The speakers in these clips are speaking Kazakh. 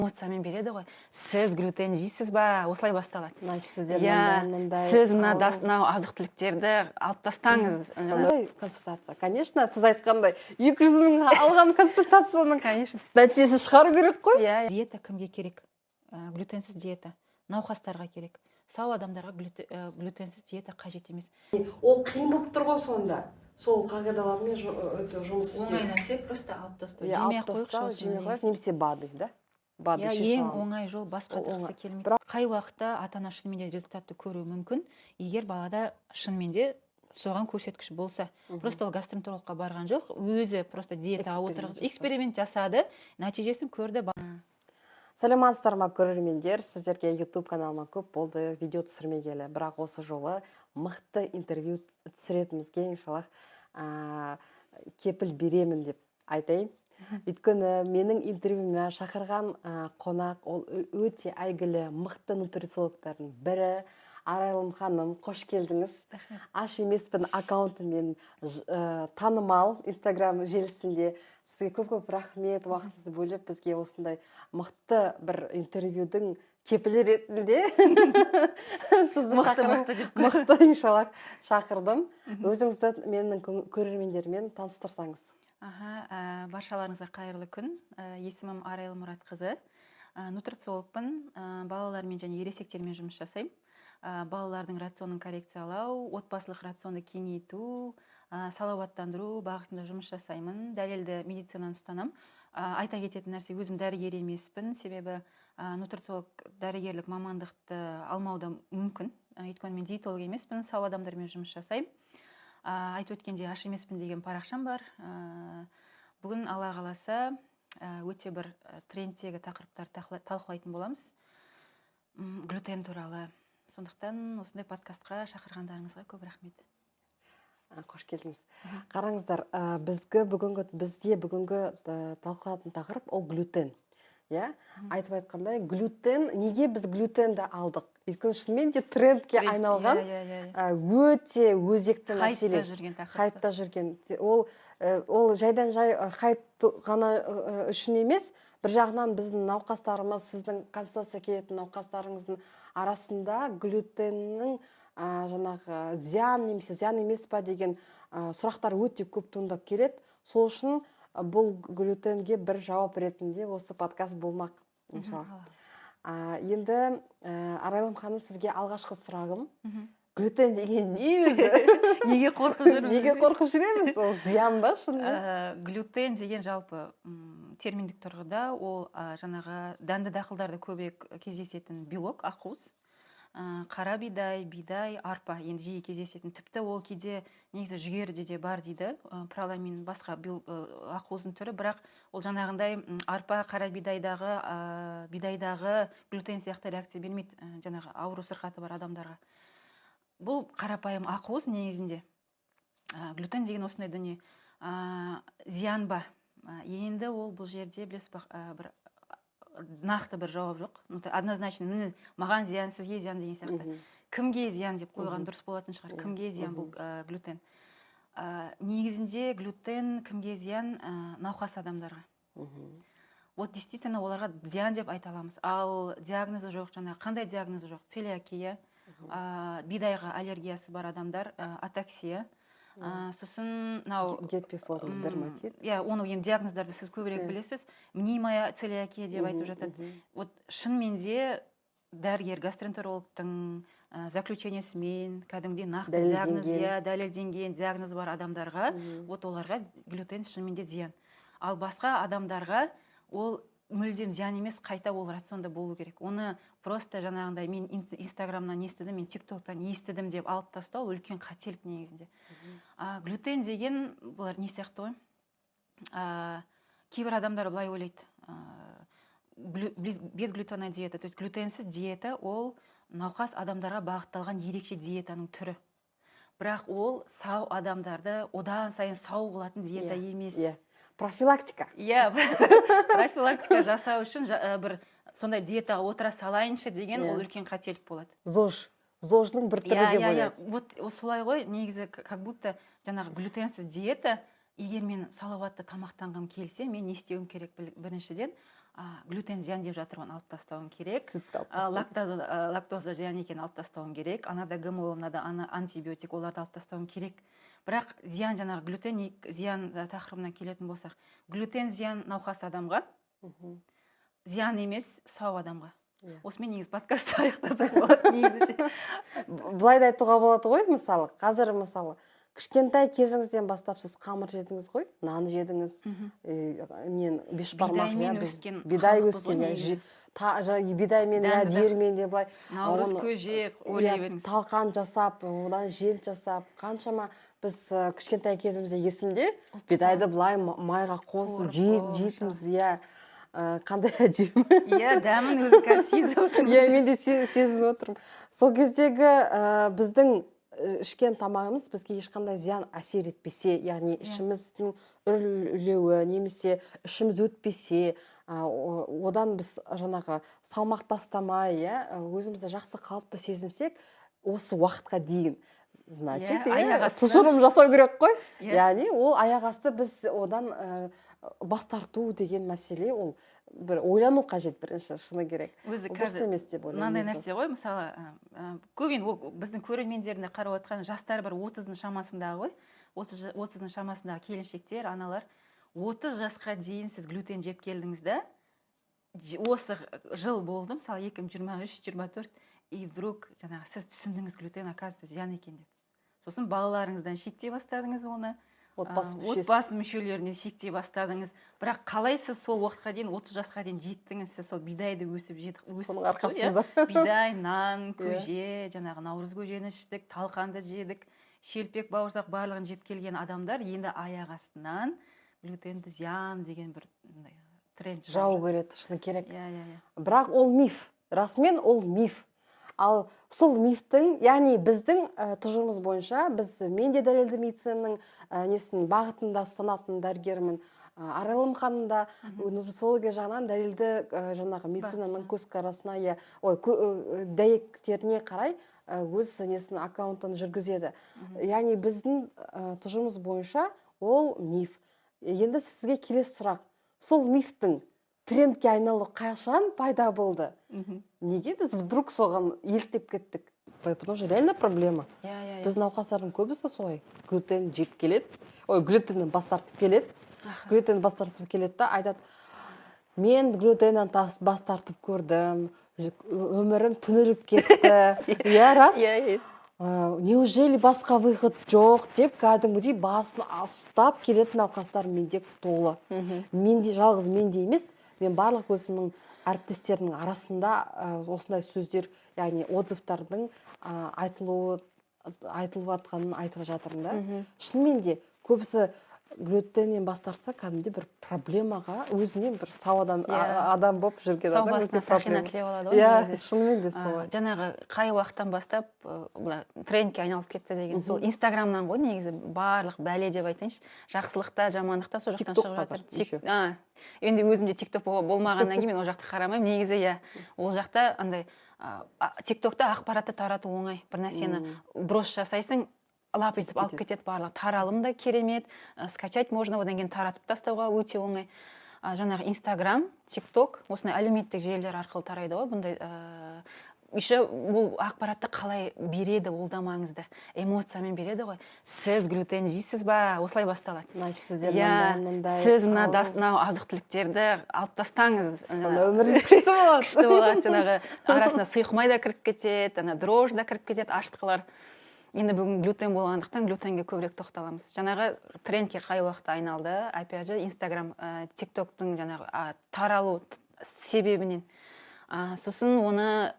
Эмоциямен береді ғой. Сіз глютен жейсіз ба? Осылай басталады. Значит, сіздер иә мындай. Сіз мына мынау азық түліктерді алып тастаңыз. Сондай консультация, конечно, сіз айтқандай, 200 000 алған консультацияның Конечно. нәтижесі шығару керек қой. Иә, диета кімге керек? Глютенсіз диета науқастарға керек. Сау адамдарға глютенсіз диета қажет емес. Ол қиын болып тұр ғой сонда, сол қағидалармен это жұмыс істеу. Оңай нәрсе просто алып тастау. Иә, жемей алып ақ қояйықшы тастау, осыны жемей қояйық негізі. Немесе БАДы да, БАДы иә іше ең саламын. Оңай жол бас Ол қатырғысы оңай. келмейді. Қай уақытта ата ана шынымен де результатты көруі мүмкін? Егер балада шынымен де соған көрсеткіш болса. Просто ол гастроэнтерологқа барған жоқ, өзі просто диетаға Эксперимент отырғызып, жасады. Эксперимент жасады, нәтижесін көрді. Саламатсыздар ма, көрермендер! Сіздерге YouTube каналыма көп болды видео түсірмегелі, бірақ осы жолы мықты интервью түсіретінімізге, иншаллах, кепіл беремін деп айтайын. Өйткені менің интервьюіме шақырған қонақ ол өте әйгілі мықты нутрициологтардың бірі Арайлым ханым. Қош келдіңіз! «Аш емеспін» аккаунтымен танымал Инстаграм желісінде. Сізге көп көп рахмет, уақытыңызды бөліп, бізге осындай мықты бір интервьюдің кепілі ретінде сізді Мықты, шақырып мықты деп. Мықты, иншаллах, шақырдым. Өзіңізді менің көрермендерімен таныстырсаңыз. Аха, баршаларыңызға қайырлы күн. Есімім Арайлым Мұратқызы. Нутрициологпын, балалармен және ересектермен жұмыс жасаймын. Балалардың рационын коррекциялау, отбасылық рационды кеңейту, салауаттандыру бағытында жұмыс жасаймын. Дәлелді медицинаны ұстанамын. Айта кететін нәрсе, өзім дәрігер емеспін, себебі нутрициолог дәрігерлік мамандықты алмау да мүмкін. Өйткені мен диетолог емеспін, сау адамдармен жұмыс жасаймын. Айтып өткендей, «Аш емеспін» деген парақшам бар. Бүгін, Алла қаласа, өте бір трендтегі тақырыптарды талқылайтын боламыз, глютен туралы. Сондықтан осындай подкастқа шақырғандарыңызға көп рахмет. Қош келдіңіз! Қараңыздар, бізге бүгінгі бізде бүгінгі талқылатын тақырып ол глютен, иә. Айтып айтқандай, глютен, неге біз глютенді алдық? Өйткені шынымен де трендке Тренд, айналған, иә, иә, иә. өте өзекті хайпта мәселе. Жүрген тақырып. Хайпта жүрген. Ол жайдан жай хайп ғана үшін емес, бір жағынан біздің науқастарымыз, сіздің консультация келетін науқастарыңыздың арасында глютеннің жаңағы зиян немесе зиян емес па деген сұрақтар өте көп туындап келеді. Сол үшін бұл глютенге бір жауап ретінде осы подкаст болмақ, иншалла. Енді, Арайлым ханым, сізге алғашқы сұрағым: глютен деген не өзі? Неге қорқып жүрміз? Неге қорқып жүреміз? Ол зиян ба шынымен? Глютен деген жалпы терминдік тұрғыда ол жаңағы дәнді дақылдарда көбірек кездесетін белок, ақуыз. Қара бидай, бидай, арпа енді жиі кездесетін. Тіпті ол кейде негізі жүгеріде де бар дейді, проламин, басқа ақуыздың түрі, бірақ ол жаңағындай арпа, қара бидайдағы, бидайдағы глютен сияқты реакция бермейді жаңағы ауру сырқаты бар адамдарға. Бұл қарапайым ақуыз негізінде. Глютен деген осындай дүние. Зиян ба? Енді ол бұл жерде, білесіз ба, бір нақты бір жауап жоқ. Ну, однозначно міне, маған зиян, сізге зиян деген сияқты. Кімге зиян деп қойған дұрыс болатын шығар. Кімге зиян бұл глютен? Негізінде глютен кімге зиян? Науқас адамдарға. Вот действительно оларға зиян деп айта аламыз. Ал диагнозы жоқ, жаңағы қандай диагнозы жоқ? Целиакия, бидайға аллергиясы бар адамдар, атаксия, сосын мынау Герпеформный дерматит. Иә, оны енді диагноздарды сіз көбірек білесіз. Мнимая целиакия деп айтып жатады. Вот шынымен де дәрігер гастроэнтерологтың заключениесімен кәдімгідей нақты диагноз, Дәлелденген. Иә, дәлелденген диагноз бар адамдарға, вот оларға глютен шынымен де зиян. Ал басқа адамдарға ол мүлдем зиян емес, қайта ол рационда болу керек. Оны просто жаңағындай мен Инстаграмнан естідім, мен Тиктоктан естідім деп алып тастау ол үлкен қателік негізінде. Глютен деген бұлар не сияқты ғой, кейбір адамдар былай ойлайды: безглютеновая диета, то есть глютенсіз диета, ол науқас адамдарға бағытталған ерекше диетаның түрі, бірақ ол сау адамдарды одан сайын сау қылатын диета емес. Иә, профилактика. Иә, профилактика жасау үшін бір сондай диетаға отыра салайыншы деген ол үлкен қателік болады. ЗОЖ, ЗОЖдың бір түрі деп ойлаймын. Вот солай ғой негізі, как будто жаңағы глютенсіз диета, егер мен салауатты тамақтанғым келсе, мен не істеуім керек? Біріншіден, Глютен зиян деп жатыр, оны алып тастауым керек. Лактоза зиян екенін алып тастауым керек. Анада ГМО, мынада ана антибиотик, оларды алып тастауым керек. Бірақ зиян, жаңағы глютен зиян тақырыбына келетін болсақ, глютен зиян науқас адамға, зиян емес сау адамға. Осымен негізі подкастты аяқтасақ болады негізі. Былай да айтуға болады ғой, мысалы, қазір, мысалы, кішкентай кезіңізден бастап сіз қамыр жедіңіз ғой, нан жедіңіз, нен бешбармақ, бидаймен өскен, бидай өскен, бидаймен, иә, диірмен де былай. Наурыз көже ойлай беріңіз. Талқан жасап, одан жент жасап, қаншама біз кішкентай кезімізде есімде бидайды былай майға қосып жейтінбіз, иә. Қандай әдемі. Иә, дәмін өзі қазір сезіп отырмын. Иә, мен де сезініп отырмын. Сол кездегі біздің ішкен тамағымыз бізге ешқандай зиян әсер етпесе, яғни ішіміздің үрлеуі немесе ішіміз өтпесе, одан біз жаңағы салмақ тастамай, иә, өзімізді жақсы қалыпты сезінсек, осы уақытқа дейін, значит, тұжырым жасау керек қой. Яғни ол аяқ асты біз одан бас тарту деген мәселе, ол бір ойлану қажет бірінші, шыны керек. Өзі қазір мынандай нәрсе ғой, мысалы, көп енді біздің көрермендеріне қарап отқан жастар бір 30-дың шамасындағы ғой, 30-дың шамасындағы келіншектер, аналар, 30 жасқа дейін сіз глютен жеп келдіңіз да, осы жыл болды, мысалы, 2023-24, и вдруг жаңағы сіз түсіндіңіз, глютен оказывается зиян екен деп. Сосын балаларыңыздан шектей бастадыңыз оны, отбасы мүшелерінен шектей бастадыңыз. Бірақ қалай сіз сол уақытқа дейін, 30 жасқа дейін жеттіңіз, сіз сол бидайды өсіп өсіп, бидай, нан, көже, жаңағы наурыз көжені іштік, талқанды жедік, шелпек, бауырсақ барлығын жеп келген адамдар енді аяқ астынан глютенді зиян деген бір тренд жау көреді, шыны керек. Бірақ ол миф, расымен ол миф. Ал сол мифтің, яғни біздің тұжырымымыз бойынша, біз, мен де дәлелді медицинаның несін бағытында ұстанатын дәрігермін, Арайлым ханым да нутрициология жағынан дәлелді жаңағы медицинаның көзқарасына, дәйектеріне қарай өз несін аккаунтын жүргізеді. Яғни біздің тұжырымымыз бойынша ол миф. Енді сізге келесі сұрақ. Сол мифтің трендке айналу қашан пайда болды? Неге біз вдруг соған еліктеп кеттік? Потому что реально проблема. Біз науқастардың көбісі солай глютен жеп келеді, ой, глютеннен бас тартып келеді. Глютен бас тартып келеді да айтады, мен глютеннен бас тартып көрдім, өмірім түнеріп кетті. Иә, рас. Неужели басқа выход жоқ деп кәдімгідей басын ұстап келетін науқастар менде толы. Менде жалғыз менде емес, мен барлық өзімнің әріптестерімнің арасында осындай сөздер, яғни отзывтардың айтылып жатқанын айтып жатырмын да. Шынымен де көбісі глютеннен бас тартса, кәдімгідей бір проблемаға өзіне бір сау адам, адам болып жүрген адам. Сау басына сақина тілеп алады ғой. Иә, шынымен де солай. Жаңағы қай уақыттан бастап трендке айналып кетті деген сол Инстаграмнан ғой негізі барлық бәле деп айтайыншы, жақсылықта, жамандықта сол жақтан шығып жатыр. Енді өзімде TikTok болмағаннан кейін мен ол жақты қарамаймын. Негізі иә, ол жақта андай TikTokта ақпаратты тарату оңай. Бір нәрсені брос жасайсың, лап етіп алып кетеді барлығы. Таралым да керемет, скачать можно, одан кейін таратып тастауға өте оңай. Жаңағы Инстаграм, TikTok, осындай әлеуметтік желілер арқылы тарайды ғой бұндай. Еще бұл ақпаратты қалай береді, ол да маңызды. Эмоциямен береді ғой. Сіз глютен жейсіз ба? Осылай басталады. Значит, сіздер мындай. Сіз мына азық-түліктерді алып тастаңыз. Сонда өміріңіз күшті болады. Күшті болады. Жаңағы арасына сұйық май да кіріп кетеді, ана дрожж да кіріп кетеді, ашытқылар. Енді бүгін глютен болғандықтан глютенге көбірек тоқталамыз. Жаңағы трендке қай уақытта айналды? Опять же, Инстаграм, TikToктың жаңағы таралу себебінен. Сосын оны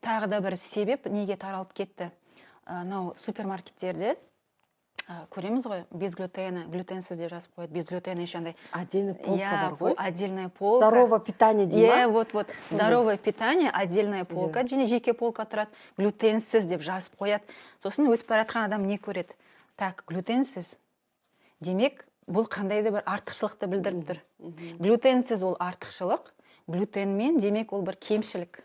тағы да бір себеп неге таралып кетті? Мынау супермаркеттерде көреміз ғой, без глютена, глютенсіз деп жазып қояды, без глютена еще андай. Отдельная полка бар ғой. Отдельная полка. Здоровое питание дей ма? Вот. Здоровое питание, отдельная полка, және жеке полка тұрады, глютенсіз деп жазып қояды. Сосын өтіп бара жатқан адам не көреді? Так, глютенсіз. Демек, бұл қандай да бір артықшылықты білдіріп тұр. Глютенсіз ол артықшылық, глютенмен демек ол бір кемшілік.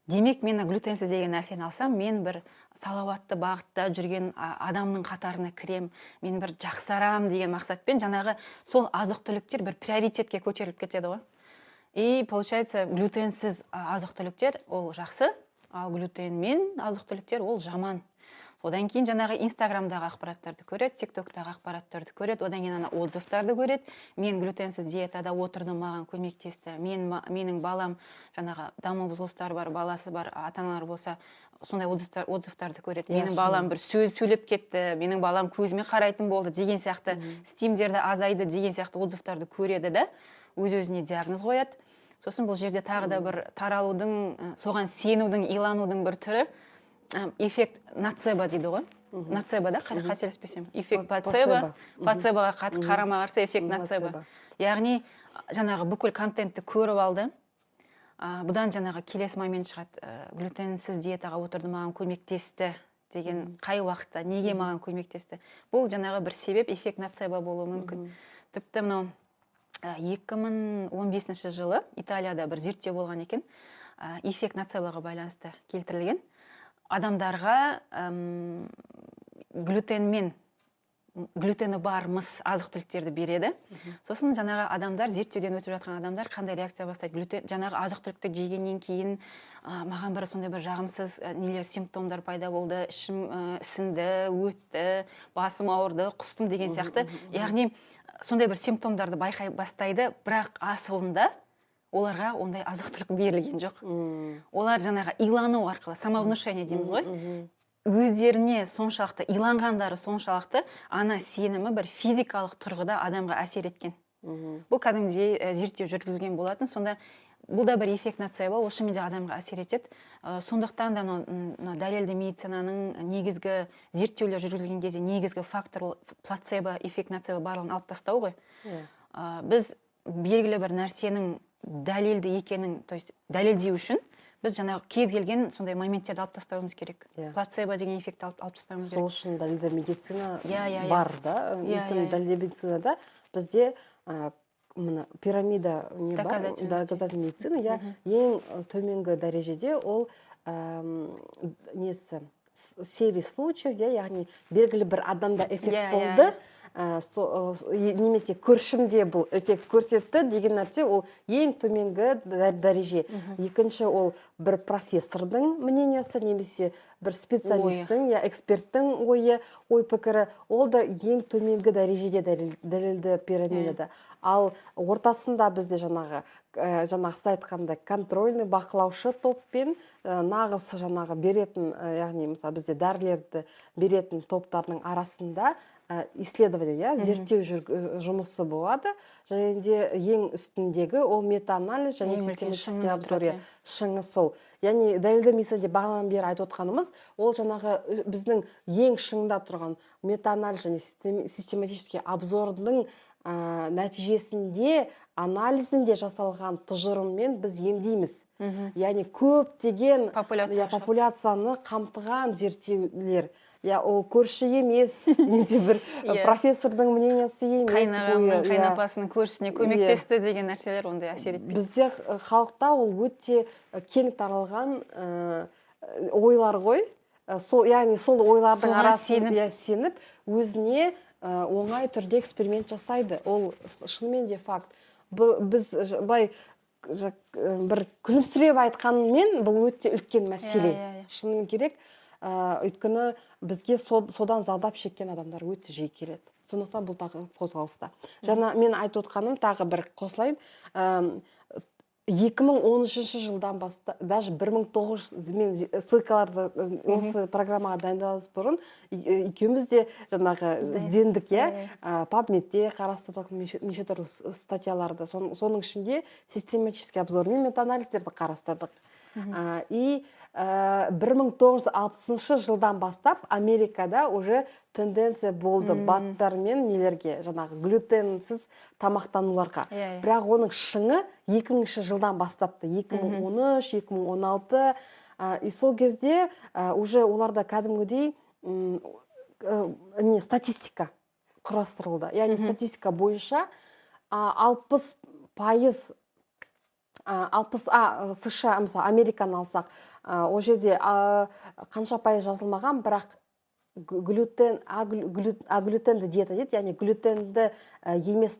Демек, мен глютенсіз деген нәрсені алсам, мен бір салауатты бағытта жүрген адамның қатарына кірем, мен бір жақсарам деген мақсатпен жаңағы сол азық-түліктер бір приоритетке көтеріліп кетеді ғой. И получается, глютенсіз азық-түліктер ол жақсы, ал глютенмен азық-түліктер ол жаман. Одан кейін жаңағы Инстаграмдағы ақпараттарды көреді, ТикТоктағы ақпараттарды көреді, одан кейін ана отзывтарды көреді. Мен глютенсіз диетада отырдым, маған көмектесті. Менің балам, жаңағы даму бұзылыстары бар, баласы бар ата аналар болса, сондай отзывтарды көреді. Менің балам бір сөз сөйлеп кетті, менің балам көзіме қарайтын болды деген сияқты, стимдерді азайды деген сияқты отзывтарды көреді да, өз-өзіне диагноз қояды. Сосын бұл жерде тағы да бір таралудың, соған сенудің, иланудың бір түрі, эффект ноцебо дейді ғой. Ноцебо да, қателеспесем. Эффект плацебо, плацебоға қарама-қарсы эффект ноцебо. Яғни жаңағы бүкіл контентті көріп алды. Бұдан жаңағы келесі момент шығады. Глютенсіз диетаға отырды, маған көмектесті деген, қай уақытта, неге маған көмектесті? Бұл жаңағы бір себеп, эффект ноцебо болуы мүмкін. Тіпті мынау 2015 жылы Италияда бір зерттеу болған екен, эффект ноцебоға байланысты келтірілген. Адамдарға глютені бар мыс азық-түліктерді береді. Сосын жаңағы адамдар, зерттеуден өтіп жатқан адамдар қандай реакция бастайды? Глютен, жаңағы азық-түлікті жегеннен кейін маған бір сондай бір жағымсыз нелер, симптомдар пайда болды, ішім ісінді, өтті, басым ауырды, құстым деген сияқты. Яғни сондай бір симптомдарды байқай бастайды, бірақ асылында оларға ондай азық-түлік берілген жоқ. Олар жаңағы илану арқылы, самовнушение дейміз ғой, өздеріне соншалықты иланғандары соншалықты, ана сенімі бір физикалық тұрғыда адамға әсер еткен. Бұл кәдімгідей зерттеу жүргізілген болатын. Сонда бұл да бір эффект ноцебо, ол шынымен де адамға әсер етеді. Сондықтан да мынау дәлелді медицинаның негізгі зерттеулер жүргізілген кезде негізгі фактор ол плацебо, эффект ноцебо барлығын алып тастау ғой. Біз белгілі бір нәрсенің дәлелді екенін, то есть дәлелдеу үшін біз жаңағы кез келген сондай моменттерді алып тастауымыз керек. Плацебо деген эффектті алып тастауымыз Сол керек. үшін дәлелді медицина Иә, иә, иә. бар да. Иә, Өйткені иә, иә. дәлелді медицинада бізде мына пирамида не бар, Доказательности. доказательная медицина, иә, ең төменгі дәрежеде ол несі, серия случаев, иә, яғни белгілі бір адамда эффект Иә, иә, болды, немесе көршімде бұл эффект көрсетті деген нәрсе, ол ең төменгі дәреже. Екінші ол бір профессордың мнениесі немесе бір специалисттің, я эксперттің ойы, ой пікірі, ол да ең төменгі дәрежеде дәлелді пирамидада. Ал ортасында бізде жаңағы сіз айтқандай контрольный бақылаушы топпен нағыз жаңағы беретін, яғни мысалы бізде дәрілерді беретін топтардың арасында исследование, иә, зерттеу жұмысы болады. Және де ең үстіндегі ол метаанализ және Ең үлкен систематический шыңында обзор, тұрады, иә, иә. шыңы сол. Яғни дәлелді медицина деп бағанадан бері айтып отқанымыз, ол жаңағы біздің ең шыңда тұрған метаанализ және систематический обзордың нәтижесінде, анализінде жасалған тұжырыммен біз емдейміз. Яғни көптеген Популяция иә, популяцияны қамтыған зерттеулер. Я ол көрші емес, немесе бір профессордың мнениесі емес, Қайнағамның, ойы, иә. қайнапасының көршісіне көмектесті деген нәрселер ондай әсер етпейді. Бізде халықта ол өте кең таралған ойлар ғой. Сол, яғни сол ойлардың Соған арасын, сеніп. иә, сеніп, өзіне оңай түрде эксперимент жасайды. Ол шынымен де факт. Біз былай бір күлімсіреп айтқанмен, бұл өте үлкен мәселе. Иә, иә, иә. Шыны керек. Өйткені бізге содан зардап шеккен адамдар өте жиі келеді. Сондықтан бұл тақырып қозғалыста. Жаңа мен айтып отқаным, тағы бір қосылайын. 2013 жылдан баста, даже бір мың тоғыз жүз, мен ссылкаларды, осы программаға дайындалмас бұрын, екеуміз де жаңағы іздендік, иә? Иә. PubMedте қарастырдық неше түрлі статьяларды. Соның ішінде систематический обзор мен метаанализдерді қарастырдық. И бір мың тоғыз жүз алпысыншы жылдан бастап Америкада уже тенденция болды БАДтар мен нелерге, жаңағы глютенсіз тамақтануларға. Иә, иә. Бірақ оның шыңы 2000 жылдан бастапты, екі мың он үш, екі мың он алты. И сол кезде, уже оларда кәдімгідей, не, статистика құрастырылды. Яғни статистика бойынша, 60%, алпыс, США, мысалы, Американы алсақ, ол жерде, қанша пайыз жазылмаған, бірақ Глютен, аглютенді диета дейді, яғни глютенді емес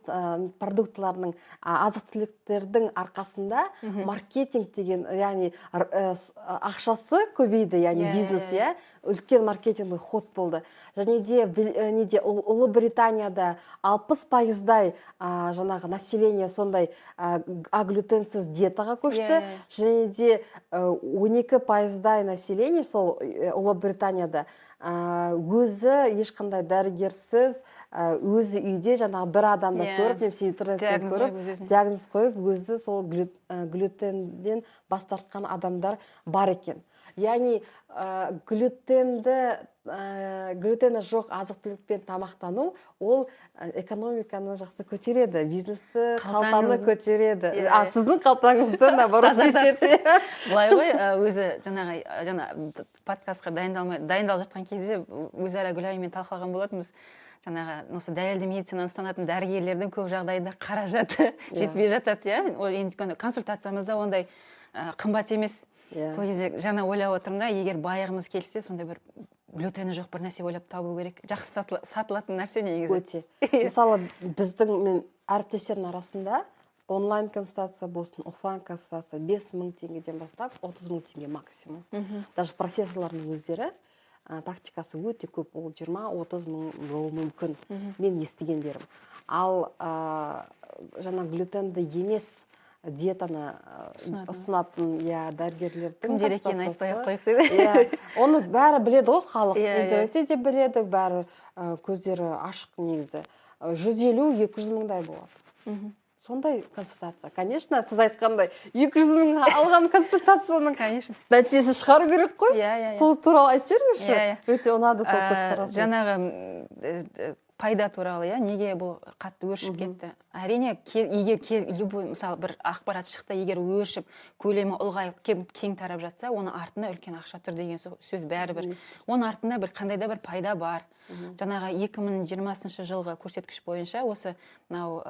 продуктыларының, азық-түліктердің арқасында маркетинг деген, яғни ақшасы көбейді, яғни бизнес, иә, үлкен маркетинговый ход болды. Және де неде Ұлыбританияда 60%-дай жаңағы население сондай аглютенсіз диетаға көшті, және де 12%-дай население сол Ұлыбританияда өзі ешқандай дәрігерсіз, өзі үйде жаңағы бір адамды көріп немесе интернеттен көріп диагноз қойып, өзі сол глютенден бас тартқан адамдар бар екен. Яғни глютені жоқ азық-түлікпен тамақтану ол экономиканы жақсы көтереді, бизнесті, қалтаны көтереді. А сіздің қалтаңызды наоборот теседі. Былай ғой, өзі жаңағы жаңа подкастқа дайындалып жатқан кезде өзара Гүлайыммен талқылаған болатынбыз. Жаңағы осы дәлелді медицинаны ұстанатын дәрігерлердің көп жағдайда қаражаты жетпей жатады, иә. Ол енді консультациямыз да ондай қымбат емес. Сол кезде жаңа ойлап отырмын да, егер байығымыз келсе, сондай бір глютені жоқ бір нәрсе ойлап табу керек. Жақсы сатылатын нәрсе негізі. Өте. Мысалы, біздің мен әріптестердің арасында онлайн консультация болсын, офлайн консультация 5000 теңгеден бастап 30 000 теңге максимум. Даже профессорлардың өздері практикасы өте көп, ол 20-30 мың болуы мүмкін. Мен естігендерім. Ал жаңа глютенді емес диетаны ұсынатын, иә, дәрігерлердің кімдер екенін айтпай ақ қояйық деді. Оны бәрі біледі ғой, халық интернетте де біледі, бәрі көздері ашық негізі. 150-200 мыңдай болады. Сондай консультация. Конечно, сіз айтқандай 200 мыңға алған консультацияның нәтижесі шығару керек қой. Сол туралы айтып жіберіңізші. Өте ұнады сол көзқарасыңыз. Жаңағы пайда туралы, иә, неге бұл қатты өршіп кетті? Әрине, егер любой, мысалы, бір ақпарат шықты, егер өршіп, көлемі ұлғайып, кең тарап жатса, оның артында үлкен ақша тұр деген сөз бәрібір. Оның артында бір қандай да бір пайда бар. Жаңағы 2020 жылғы көрсеткіш бойынша осы мынау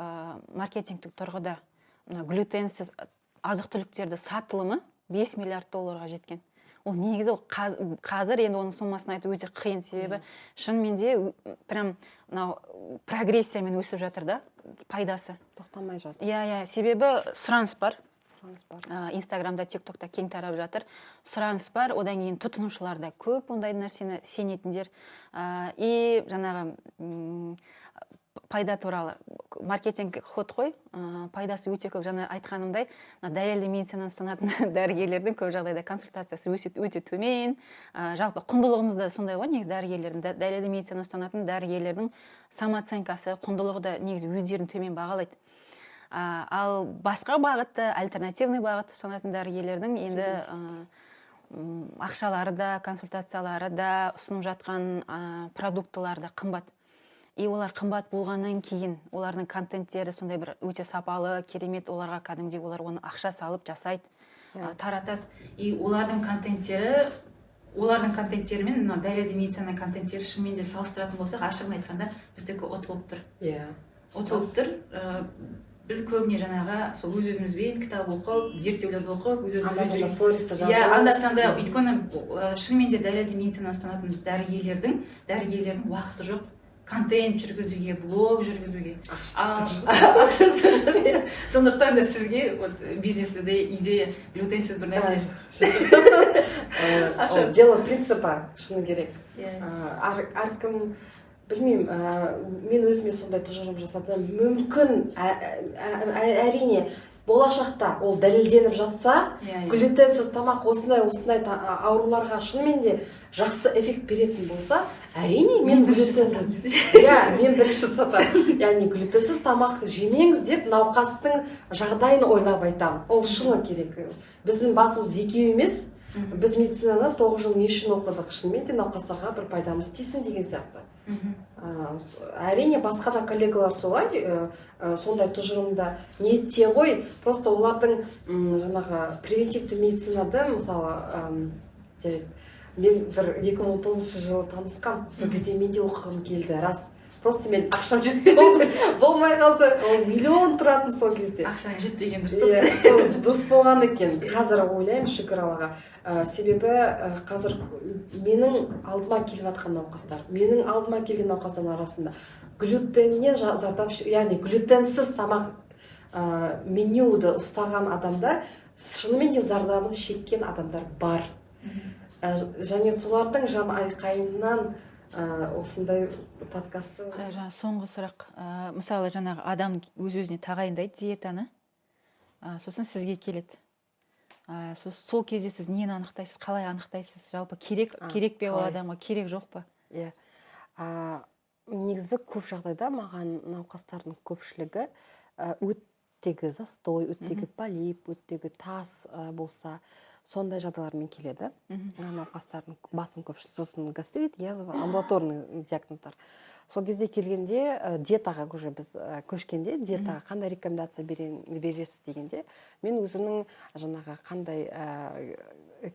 маркетингтік тұрғыда мынау глютенсіз азық-түліктерді сатылымы 5 миллиард долларға жеткен. Ол негізі ол қазір енді оның сомасын айту өте қиын, себебі шынымен де прям мынау прогрессиямен өсіп жатыр да пайдасы. Тоқтамай жатыр. Иә, иә, себебі сұраныс бар. Сұраныс бар. Инстаграмда, ТикТокта кең тарап жатыр. Сұраныс бар, одан кейін тұтынушылар да көп ондай нәрсені сенетіндер. И жаңағы пайда туралы маркетинг ход қой, пайдасы өте көп. Жаңа айтқанымдай, дәлелді медицинаны ұстанатын дәрігерлердің көп жағдайда консультациясы өте төмен. Жалпы құндылығымыз да сондай ғой, негізі дәрігерлердің, дәлелді медицинаны ұстанатын дәрігерлердің самооценкасы, құндылығы да негізі өздерін төмен бағалайды. Ал басқа бағытты, альтернативный бағытты ұстанатын дәрігерлердің енді ақшалары да, консультациялары да, ұсынып жатқан продуктылары да қымбат. И олар қымбат болғаннан кейін, олардың контенттері сондай бір өте сапалы, керемет, оларға кәдімгідей олар оны ақша салып жасайды, таратады. И олардың контенттері мен мына дәлелді медицина контенттері шынымен де салыстыратын болсақ, ашығын айтқанда біздікі ұтылып тұр. Ұтылып тұр. Біз көбіне жаңағы сол өз-өзімізбен кітап оқып, зерттеулерді оқып, өз-өзімізбен стористі жазып. Иә, анда-санда, өйткені шынымен де дәлелді медицина ұстанатын дәрігерлердің уақыты жоқ контент жүргізуге, блог жүргізуге. Ақшасы жоқ. Сондықтан да сізге вот бизнесте де идея глютенсіз бір нәрсе. Ол дело принципа, шыны керек. Әркім, білмеймін, мен өзіме сондай тұжырым жасадым. Мүмкін, әрине, болашақта ол дәлелденіп жатса, глютенсіз тамақ осындай ауруларға шынымен де жақсы эффект беретін болса, әрине мен глютенді, иә, мен бірінші сатамын. Яғни глютенсіз тамақ жемеңіз деп науқастың жағдайын ойлап айтамын. Ол шыны керек. Біздің басымыз екеу емес. Біз медицинаны 9 жыл не үшін оқыдық? Шынымен де науқастарға бір пайдамыз тисін деген сияқты. Әрине басқа да коллегалар солай, сондай тұжырымда ниетте ғой. Просто олардың жаңағы превентивті медицинада, мысалы, мен бір 2019 жылы танысқам, сол кезде мен де оқығым келді, рас. Просто мен ақшам жетпей болмай қалды. Ол миллион тұратын сол кезде. Ақшаң жетпеген. Дұрыс. Иә, сол дұрыс болған екен. Қазір ойлаймын, шүкір Аллаға. Себебі қазір менің алдыма келіп жатқан науқастар, менің алдыма келген науқастардың арасында глютеннен зардап, яғни глютенсіз тамақ менюді ұстаған адамдар, шынымен де зардабын шеккен адамдар бар. Және солардың жан айқайынан осындай подкастты. Жаңа соңғы сұрақ. Мысалы, жаңағы адам өз өзіне тағайындайды диетаны, сосын сізге келеді. Сол кезде сіз нені анықтайсыз, қалай анықтайсыз? Жалпы керек керек пе ол адамға, керек жоқ па? Иә, негізі көп жағдайда маған науқастардың көпшілігі өттегі застой, өттегі полип, өттегі тас болса, сондай жағдайлармен келеді. Науқастардың басым көпшілігі, сосын гастрит, язва, амбулаторный диагноздар. Сол кезде келгенде, диетаға уже біз көшкенде, диетаға қандай рекомендация бересіз дегенде, мен өзімнің жаңағы қандай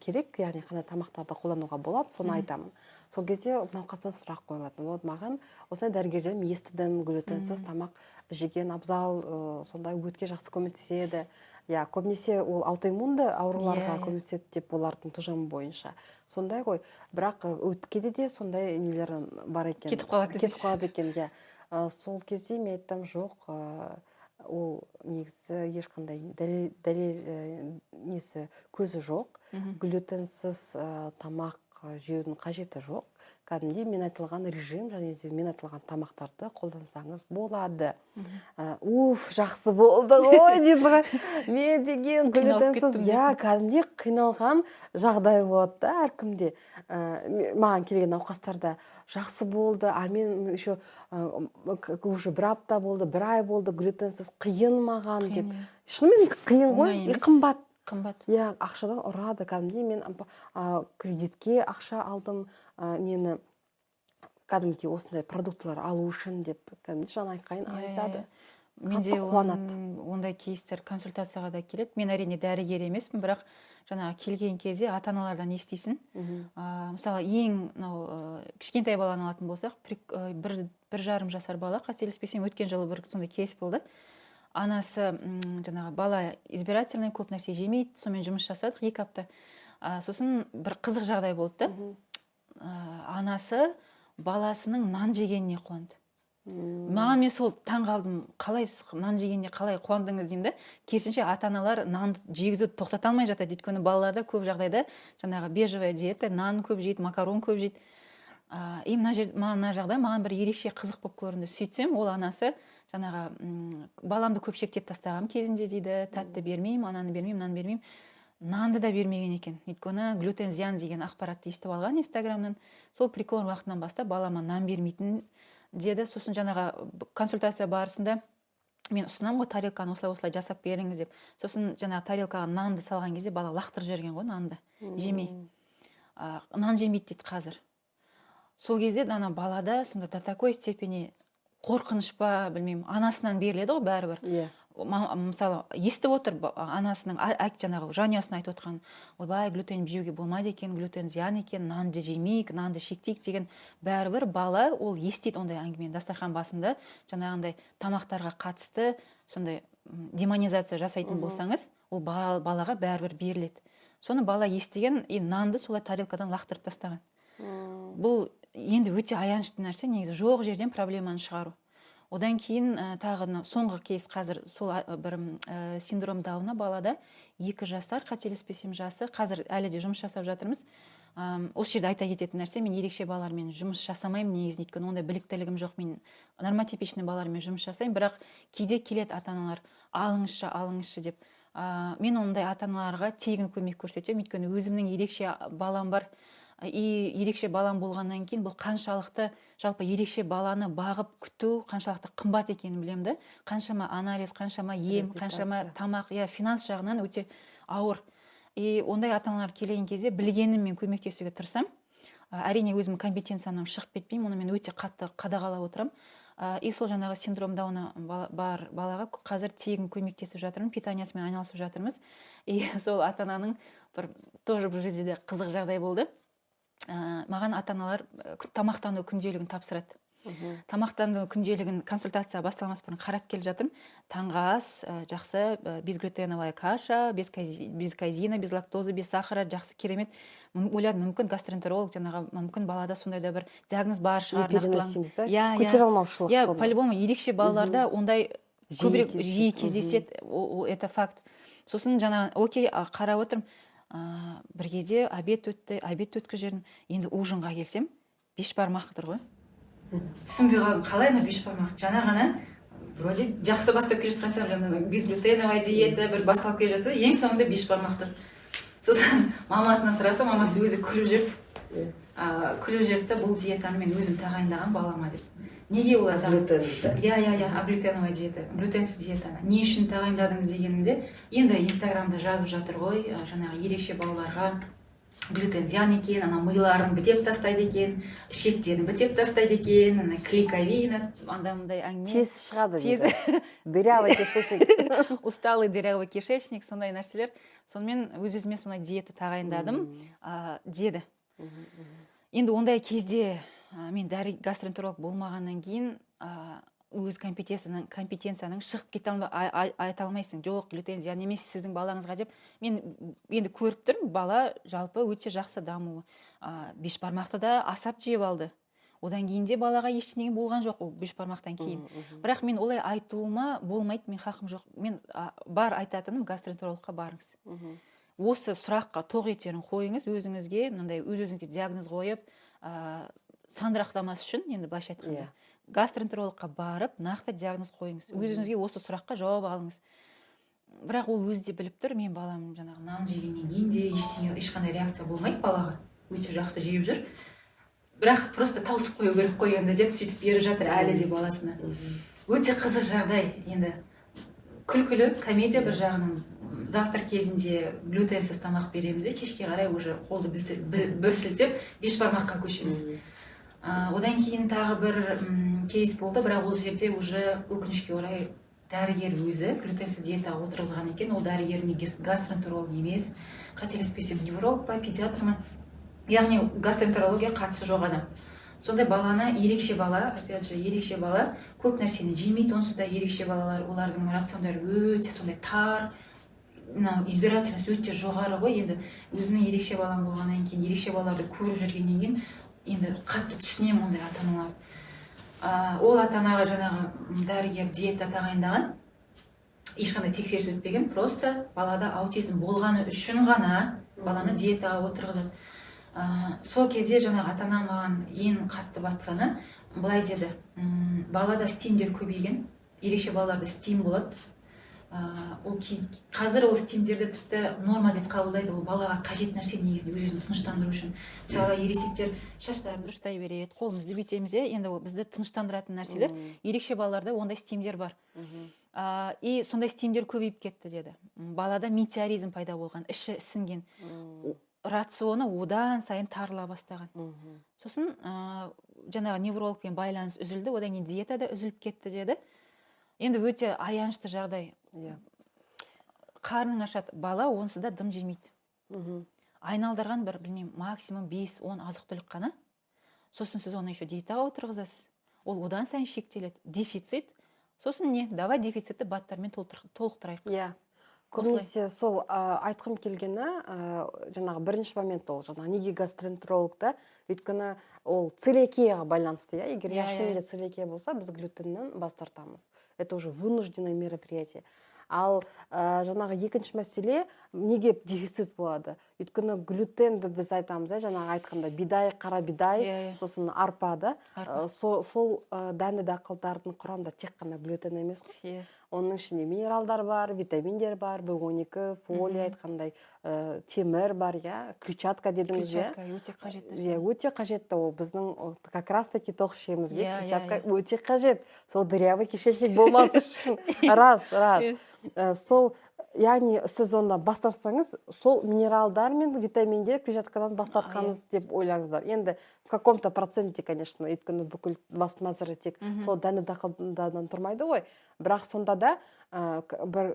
керек, яғни қандай тамақтарды қолдануға болады, соны айтамын. Сол кезде науқастан сұрақ қойылады: вот маған осындай дәрігерден естідім, глютенсіз тамақ жеген абзал, сондай өтке жақсы көмектеседі, иә, көбінесе ол аутоиммунды ауруларға көмектеседі деп, олардың тұжырымы бойынша сондай ғой. Бірақ өткеде де сондай нелер бар екен. Кетіп қалады. Кетіп қалады екен, иә. Сол кезде мен айттым: жоқ, ол негізі ешқандай дәлел, несі, көзі жоқ, глютенсіз тамақ жеудің қажеті жоқ, кәдімгідей мен айтылған режим және де мен айтылған тамақтарды қолдансаңыз болады. Уф, жақсы болды ғой дейді ғой. Мен деген глютенсіз, иә, кәдімгідей қиналған жағдай болады да әркімде. Маған келген науқастарда жақсы болды, а мен еще уже бір апта болды, бір ай болды глютенсіз, қиын маған деп. Шынымен қиын ғой и қымбат. Қымбат. Иә, ақшадан ұрады кәдімгідей. Мен кредитке ақша алдым, нені, кәдімгідей осындай продуктылар алу үшін деп кәдімгідей жан айқайын айтады. Менде қуанады. Ондай кейстер консультацияға да келеді. Мен, әрине, дәрігер емеспін, бірақ жаңағы келген кезде ата аналардан естисің. Мысалы, ең мынау кішкентай баланы алатын болсақ, 1,5 жасар бала, қателеспесем, өткен жылы бір сондай кейс болды. Анасы жаңағы бала избирательный, көп нәрсе жемейді, сонымен жұмыс жасадық 2 апта. Сосын бір қызық жағдай болды да. Анасы баласының нан жегеніне қуанды. Маған, мен сол таң қалдым: қалай нан жегеніне қалай қуандыңыз деймін да. Керісінше, ата аналар нанды жегізуді тоқтата алмай жатады, өйткені балаларда көп жағдайда жаңағы бежевая диета, нан көп жейді, макарон көп жейді. И мына жер, мына жағдай маған бір ерекше қызық болып көрінді. Сөйтсем, ол анасы жаңағы баламды көп шектеп тастағанмын кезінде дейді, тәтті бермеймін, ананы бермеймін, мынаны бермеймін, нанды да бермеген екен, өйткені глютен зиян деген ақпаратты естіп алған Инстаграмнан. Сол прикорм уақытынан бастап балама нан бермейтін деді. Сосын жаңағы консультация барысында мен ұсынамын ғой, тарелканы осылай осылай жасап беріңіз деп. Сосын жаңағы тарелкаға нанды салған кезде бала лақтырып жіберген ғой нанды жемей. Нан жемейді дейді қазір. Сол кезде ана балада сонда до такой степени қорқыныш па, білмеймін, анасынан беріледі ғой бәрібір. Мысалы, естіп отыр анасының, жаңағы жанұясының айтып отқан: ойбай, глютен жеуге болмайды екен, глютен зиян екен, нанды жемейік, нанды шектейік деген. Бәрібір бала ол естиді ондай әңгімені. Дастархан басында жаңағындай тамақтарға қатысты сондай демонизация жасайтын болсаңыз, ол балаға бәрібір беріледі. Соны бала естіген и нанды солай тарелкадан лақтырып тастаған. Бұл енді өте аянышты нәрсе негізі, жоқ жерден проблеманы шығару. Одан кейін тағы мына соңғы кейс қазір сол бір синдром Дауна балада, 2 жасар, қателеспесем, жасы, қазір әлі де жұмыс жасап жатырмыз. Осы жерде айта кететін нәрсе, мен ерекше балалармен жұмыс жасамаймын негізінде, өйткені ондай біліктілігім жоқ. Мен нормотипичный балалармен жұмыс жасаймын, бірақ кейде келеді ата аналар, алыңызшы, алыңызшы деп. Мен ондай ата аналарға тегін көмек көрсетемін, өйткені өзімнің ерекше балам бар. И ерекше балам болғаннан кейін бұл қаншалықты, жалпы ерекше баланы бағып күту қаншалықты қымбат екенін білемін да. Қаншама анализ, қаншама ем, қаншама тамақ, иә, финанс жағынан өте ауыр. И ондай ата аналар келген кезде білгеніммен көмектесуге тырысамын. Әрине, өзім компетенциямнан шығып кетпеймін, оны мен өте қатты қадағалап отырамын. И сол жаңағы синдром Дауна бар балаға қазір тегін көмектесіп жатырмын, питаниясымен айналысып жатырмыз. И сол ата ананың бір тоже бұл жерде де қызық жағдай болды. Маған ата аналар тамақтану күнделігін тапсырады. Тамақтану күнделігін консультация басталмас бұрын қарап келе жатырмын. Таңғы ас жақсы, безглютеновая каша, без казеина, без лактозы, без сахара, жақсы, керемет. Ойладым, мүмкін гастроэнтеролог жаңағы, мүмкін балада сондай да бір диагноз бар шығар. Иә, көтере алмаушылық. Иә, по-любому ерекше балаларда ондай көбірек жиі кездеседі, это факт. Сосын жаңағы, окей, қарап отырмын, бір кезде обед өтті, обед өткізіп жібердім. Енді ужинға келсем, бешбармақ тұр ғой. Түсінбей қалдым, қалай ана бешбармақ? Жаңа ғана вроде жақсы бастап келе жатқан сияқтымын, жаңағы безглютеновая диета бір басталып келе жатты, ең соңында бешбармақ тұр. Сосын мамасына сұрасам, мамасы өзі күліп жіберді. Күліп жіберді, бұл диетаны мен өзім тағайындаған балама деп. Неге олар? Иә, иә, иә, аглютеновая диета, глютенсіз диетаны не үшін тағайындадыңыз дегенімде, енді Инстаграмда жазып жатыр ғой, жаңағы ерекше балаларға глютен зиян екен, ана миларын бітеп тастайды екен, ішектерін бітеп тастайды екен, ана клейковина, анда мындай әңгіме. Тесіп шығады дейді. Дырявый кишечник. Усталый дырявый кишечник, сондай нәрселер. Сонымен өз өзіме сондай диета тағайындадым деді. Енді ондай кезде мен гастроэнтеролог болмағаннан кейін өз компетенцияның шығып кете айта алмайсың. Жоқ, глютен зиян емес сіздің балаңызға деп. Мен енді көріп тұрмын, бала жалпы өте жақсы дамуы. Бешбармақты да асап жеп алды. Одан кейін де балаға ештеңе болған жоқ ол бешбармақтан кейін. Бірақ мен олай айтуыма болмайды, мен хақым жоқ. Мен бар айтатыным, гастроэнтерологқа барыңыз. Осы сұраққа тоқ етерін қойыңыз өзіңізге, мынандай өз-өзіңізге диагноз қойып, сандырақтамас үшін, енді былайша айтқанда. Гастроэнтерологқа барып, нақты диагноз қойыңыз. Өз-өзіңізге осы сұраққа жауап алыңыз. Бірақ ол өзі де біліп тұр, мен балам жаңағы нан жегеннен кейін де ештеңе, ешқандай реакция болмайды балаға. Өте жақсы жеп жүр. Бірақ просто тауысып қою керек қой енді деп сөйтіп беріп жатыр әлі де баласына. Өте қызық жағдай енді. Күлкілі комедия бір жағынан. Завтрак кезінде глютенсіз тамақ береміз де, кешке қарай уже қолды бір сілтеп бешбармаққа көшеміз. Одан кейін тағы бір кейс болды, бірақ ол жерде уже өкінішке орай дәрігер өзі глютенсіз диетаға отырғызған екен. Ол дәрігер не гастроэнтеролог емес, қателеспесем невролог па, педиатр ма, яғни гастроэнтерология қатысы жоқ адам. Сондай баланы, ерекше бала, опять же, ерекше бала, көп нәрсені жемейді, онсыз да ерекше балалар, олардың рациондары өте сондай тар, мынау избирательность өте жоғары ғой. Енді өзімнің ерекше балам болғаннан кейін, ерекше балаларды көріп жүргеннен кейін енді қатты түсінемін ондай ата-аналарды. Ол ата-анаға жаңағы дәрігер диета тағайындаған, ешқандай тексеріс өтпеген, просто балада аутизм болғаны үшін ғана баланы диетаға отырғызады. Сол кезде жаңағы ата-ана маған ең қатты батқаны былай деді: балада стимдер көбейген, ерекше балаларда стим болады. Ол қазір ол стимдерді тіпті норма деп қабылдайды, ол балаға қажет нәрсе негізінде, өз өзін тыныштандыру үшін. Мысалы, ересектер шаштарын дұрыстай береді, қолымызды бүйтеміз, иә, енді ол бізді тыныштандыратын нәрселер. Ерекше балаларда ондай стимдер бар. И сондай стимдер көбейіп кетті деді. Балада метеоризм пайда болған, іші ісінген. Рационы одан сайын тарыла бастаған. Сосын жаңағы неврологпен байланыс үзілді, одан кейін диета да үзіліп кетті деді. Енді өте аянышты жағдай. Қарның ашады, бала онсыз да дым жемейді. Айналдырған бір, білмеймін, максимум 5-10 азық-түлік қана. Сосын сіз оны еще диетаға отырғызасыз. Ол одан сайын шектеледі. Дефицит. Сосын не? Давай дефицитті БАДтармен толықтырайық. Иә. Көбінесе сол айтқым келгені, жаңағы бірінші момент ол жаңағы неге гастроэнтеролог та, өйткені ол целиакияға байланысты, иә, егер шынымен де целиакия болса, біз глютеннен бас тартамыз. Это уже вынужденное мероприятие. Ал жаңағы екінші мәселе, неге дефицит болады? Өйткені глютенді біз айтамыз, жаңағы айтқанда бидай, қара бидай, сосын арпа да. Сол дәнді дақылдардың құрамында тек қана глютен емес қой. Оның ішінде минералдар бар, витаминдер бар, B12, фолий айтқандай, темір бар, иә, клетчатка дедіңіз, иә? Клетчатка өте қажет нәрсе. Иә, өте қажетті ол біздің как раз таки тоқ ішегімізге клетчатка өте қажет. Сол дырявый кишечник болмас үшін. Рас, рас. Сол Яғни сіз онда бас тартсаңыз, сол минералдар мен витаминдер, клетчаткадан бас тартқаныңыз деп ойлаңыздар. Енді в каком-то проценте, конечно, өйткені бүкіл бас мәзірі тек сол дәнді дақылдардан тұрмайды ғой. Бірақ сонда да бір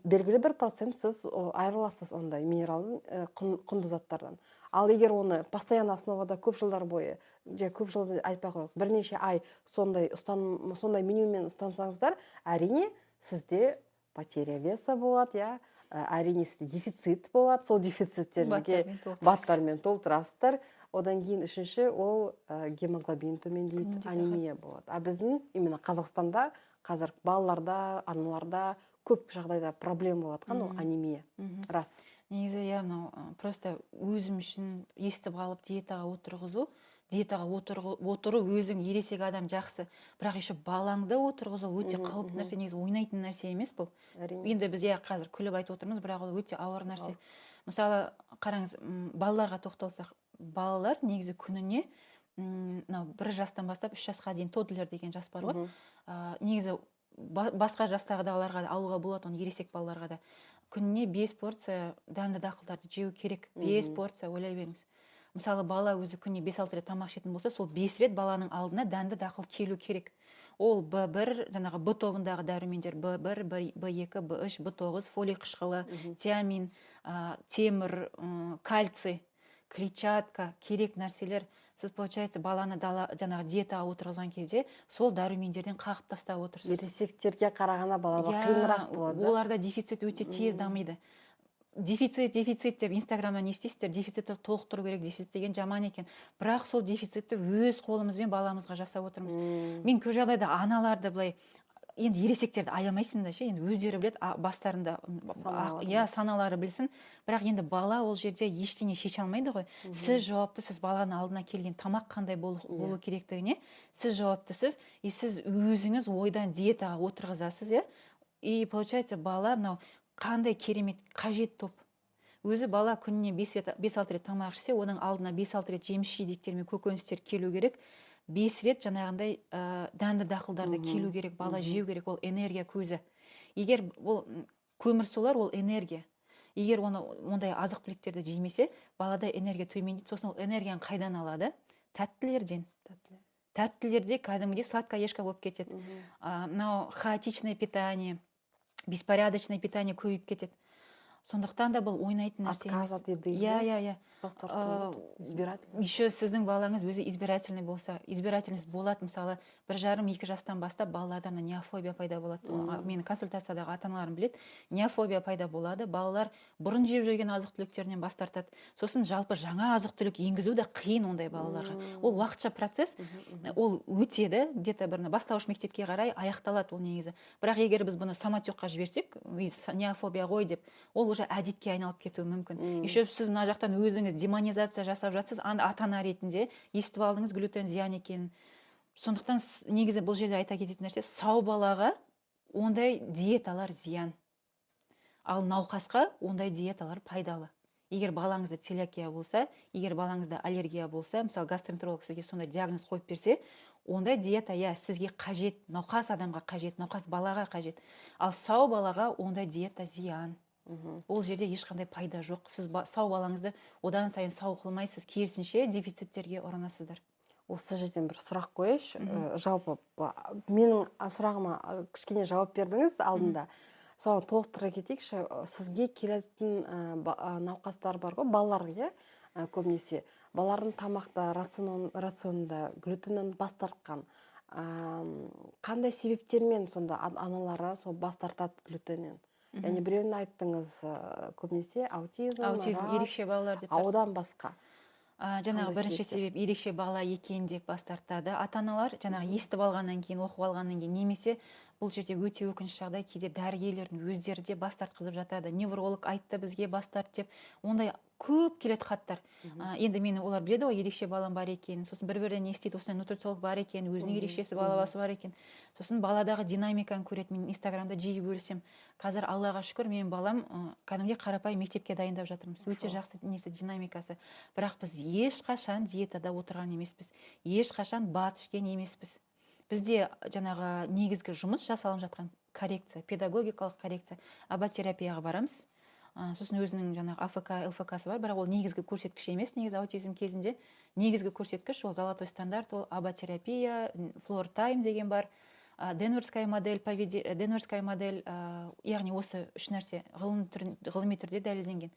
белгілі бір процент сіз айырыласыз ондай минерал, құнды заттардан. Ал егер оны постоянно основада көп жылдар бойы, же көп жыл айтпай ақ қояйық, бірнеше ай сондай ұстаным, сондай менюмен ұстансаңыздар, әрине, сізде потеря веса болады, иә, әрине, сізде дефицит болады. Сол дефициттерге БАДтармен толтырасыздар. Одан кейін үшінші ол гемоглобин төмендейді, анемия болады. А біздің именно Қазақстанда қазір балаларда, аналарда көп жағдайда проблема болып жатқан ол анемия, рас. Негізі, иә, мынау просто өзім үшін естіп қалып, диетаға отырғызу, диетаға отыру өзің ересек адам жақсы, бірақ еще балаңды отырғызу өте қауіпті нәрсе. Негізі ойнайтын нәрсе емес бұл. Әрине. Енді біз, иә, қазір күліп айтып отырмыз, бірақ ол өте ауыр нәрсе. Мысалы, қараңыз, балаларға тоқталсақ, балалар негізі күніне, мынау 1 жастан бастап 3 жасқа дейін тодлер деген жас бар ғой. Негізі басқа жастағыларға да алуға болады оны, ересек балаларға да. Күніне 5 порция дәнді дақылдарды жеу керек. 5 порция, ойлай беріңіз. Мысалы, бала өзі күніне 5-6 рет тамақ ішетін болса, сол 5 рет баланың алдына дәнді дақыл келу керек. Ол Б1, жаңағы Б тобындағы дәрумендер: Б1, Б2, Б3, Б9, фолий қышқылы, тиамин, темір, кальций, клетчатка, керек нәрселер. Сіз, получается, баланы дала, жаңағы диетаға отырғызған кезде сол дәрумендерден қағып тастап отырсыз. Ересектерге қарағанда балаға қиынырақ болады. Оларда дефицит өте тез дамиды. Дефицит, дефицит деп Инстаграмнан не істейсіздер? Дефицитті толықтыру керек, дефицит деген жаман екен. Бірақ сол дефицитті өз қолымызбен баламызға жасап отырмыз. Мен көп жағдайда аналарды былай, енді ересектерді аямайсың да ше, енді өздері біледі, бастарында Саналары. Иә, саналары білсін. Бірақ енді бала ол жерде ештеңе шеше алмайды ғой. Сіз жауаптысыз баланың алдына келген тамақ қандай болу керектігіне, сіз жауаптысыз. И сіз өзіңіз ойдан диетаға отырғызасыз, иә. И получается, бала мынау қандай керемет қажет топ. Өзі бала күніне 5 рет, 5-6 рет тамақ ішсе, оның алдына 5-6 рет жеміс жидектер мен көкөністер келу керек. 5 рет жаңағындай дәнді дақылдарды келу керек, бала жеу керек, ол энергия көзі. Егер ол көмірсулар, ол энергия. Егер оны ондай азық түліктерді жемесе, балада энергия төмендейді. Сосын ол энергияны қайдан алады? Тәттілерден. Тәттілерде кәдімгідей сладкоежка болып кетеді. Мынау хаотичное питание, беспорядочное питание көбейіп кетеді. Сондықтан да бұл ойнайтын нәрсе Отказ емес. от еды, Иә, да? иә. Бас тарту, избирательность. Еще сіздің балаңыз өзі избирательный болса, избирательность болады. Мысалы, 1,5-2 жастан бастап балаларда мына неофобия пайда болады. Менің консультациядағы ата аналарым біледі, неофобия пайда болады. Балалар бұрын жеп жүрген азық түліктерінен бас тартады. Сосын жалпы жаңа азық түлік енгізу де қиын ондай балаларға. Ол уақытша процесс, ол өтеді, где-то бір бастауыш мектепке қарай аяқталады ол негізі. Бірақ егер біз бұны самотекқа жіберсек, неофобия ғой деп, ол уже әдетке айналып кетуі мүмкін. Еще сіз мына жақтан өзіңіз демонизация жасап жатсыз, ата ана ретінде естіп алдыңыз глютен зиян екенін. Сондықтан негізі бұл жерде айта кететін нәрсе, сау балаға ондай диеталар зиян. Ал науқасқа ондай диеталар пайдалы. Егер балаңызда целиакия болса, егер балаңызда аллергия болса, мысалы, гастроэнтеролог сізге сондай диагноз қойып берсе, ондай диета, иә, сізге қажет, науқас адамға қажет, науқас балаға қажет. Ал сау балаға ондай диета зиян. Ол жерде ешқандай пайда жоқ. Сіз сау балаңызды одан сайын сау қылмайсыз, керісінше дефициттерге ұрынасыздар. Осы жерден бір сұрақ қояйыншы. Жалпы менің сұрағыма кішкене жауап бердіңіз алдында. Соны толықтыра кетейікші. Сізге келетін науқастар бар ғой, балалар, иә? Көбінесе балалардың тамақта рационында глютеннен бас тартқан. Қандай себептермен сонда аналары сол бас тартады глютеннен? Яғни біреуін айттыңыз, көбінесе аутизм, Аутизм, рак, ерекше балалар деп а тартады. одан басқа? Жаңағы Қандай бірінші себептер? себеп ерекше бала екен деп бас тартады ата-аналар, жаңағы естіп алғаннан кейін, оқып алғаннан кейін, немесе бұл жерде өте өкінішті жағдай, кейде дәрігерлердің өздері де бас тартқызып жатады. Невролог айтты бізге бас тарт деп, ондай көп келеді хаттар. Енді мені олар біледі ғой, ерекше балам бар екенін, сосын бір-бірден естиді, осындай нутрициолог бар екен, өзінің ерекшесі баласы бар екен. Сосын баладағы динамиканы көреді, мен Инстаграмда жиі бөлісемін. Қазір Аллаға шүкір, менің балам, кәдімгідей қарапайым мектепке дайындап жатырмыз. Өте жақсы несі, динамикасы. Бірақ біз ешқашан диетада отырған емеспіз, ешқашан БАД ішкен емеспіз. Бізде жаңағы негізгі жұмыс жасалып жатқан коррекция, педагогикалық коррекция. АБА-терапияға барамыз. Сосын өзінің жаңағы АФК, ЛФК-сы бар, бірақ ол негізгі көрсеткіш емес. Негізі аутизм кезінде негізгі көрсеткіш ол золотой стандарт, ол АБА-терапия, Floortime деген бар, Денверская модель, Денверская модель, яғни осы үш нәрсе ғылыми түрде дәлелденген.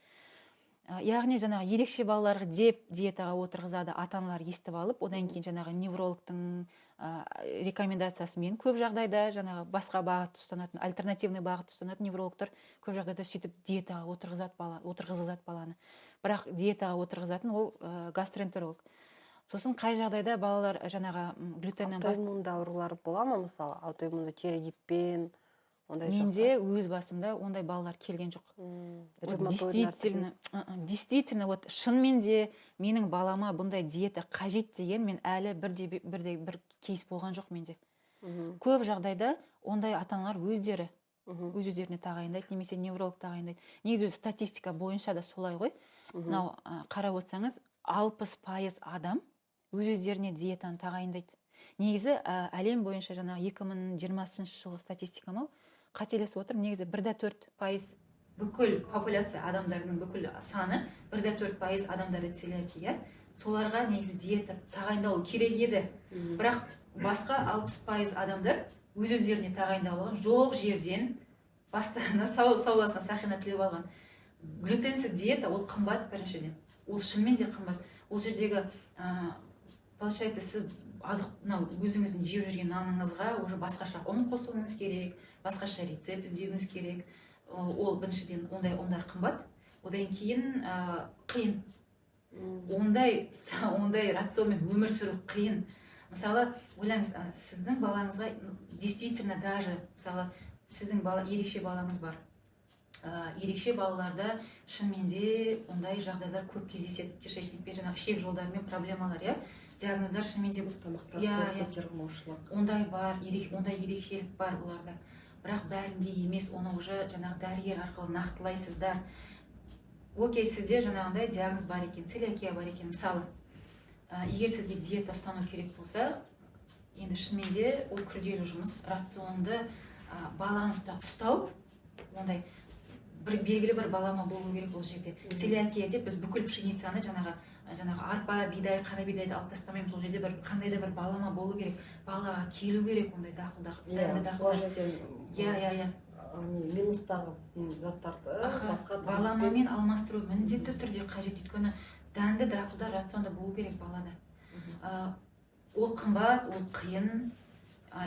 Яғни жаңағы ерекше балаларға деп диетаға отырғызады ата-аналар, естіп алып, одан кейін жаңағы неврологтың рекомендациясымен көп жағдайда жаңағы басқа бағыт ұстанатын, альтернативный бағыт ұстанатын неврологтар көп жағдайда сөйтіп диетаға отырғызады баланы. Бірақ диетаға отырғызатын ол гастроэнтеролог. Сосын қай жағдайда балалар жаңағы глютеннен Аутоиммунды аурулар бола ма, мысалы, аутоиммунды тиреоидитпен? Ондай жоқ? Менде өз басымда ондай балалар келген жоқ. Вот. Ревматоидный артрит. Действительно, вот шынымен де менің балама бұндай диета қажет деген мен әлі бірде бір кейс болған жоқ менде. Көп жағдайда ондай ата аналар өздері өз өздеріне тағайындайды немесе невролог тағайындайды. Негізі өзі статистика бойынша да солай ғой. Мынау қарап отырсаңыз, 60% адам өз өздеріне диетаны тағайындайды. Негізі әлем бойынша жаңағы 2020 жылғы статистика ма, қателесіп отырмын, негізі 1,4% бүкіл популяция адамдардың бүкіл саны, 1,4% адамдарда целиакия, соларға негізі диета тағайындалу керек еді. Бірақ басқа 60% адамдар өз өздеріне тағайындап алған, жоқ жерден бастарына сау басына сақина тілеп алған. Глютенсіз диета ол қымбат, біріншіден, ол шынымен де қымбат. Ол жердегі получается, сіз азық, мынау өзіңіздің жеп жүрген наныңызға уже басқаша ұн қосуыңыз керек, басқаша рецепт іздеуіңіз керек. Ол біріншіден, ондай ұндар қымбат, одан кейін қиын, ондай рационмен өмір сүру қиын. Мысалы, ойлаңыз, сіздің балаңызға действительно, даже мысалы, сіздің бала, ерекше балаңыз бар. Ерекше балаларда шынымен де ондай жағдайлар көп кездеседі, кишечникпен, жаңағы ішек жолдарымен проблемалар, иә, диагноздар шынымен де. Тамақтарды Иә. көтере алмаушылық. Ондай бар, ондай ерекшелік бар оларда, бірақ бәрінде емес. Оны уже жаңағы дәрігер арқылы нақтылайсыздар. Окей, сізде жаңағындай диагноз бар екен, целиакия бар екен, мысалы. Егер сізге диета ұстану керек болса, енді шынымен де ол күрделі жұмыс, рационды баланста ұстау. Ондай бір белгілі бір балама болу керек ол жерде. Целиакия деп біз бүкіл пшеницаны, жаңағы арпа, бидай, қара бидайды алып тастамаймыз. Ол жерде бір қандай да бір балама болу керек, балаға келу керек ондай дақылдар, дәнді Иә, сол дақылдар. жерден иә иә иә не, минустағы заттарды басқа тамақпен. Баламамен алмастыру міндетті түрде қажет, өйткені дәнді дақылдар рационда болу керек балада. Ол қымбат, ол қиын.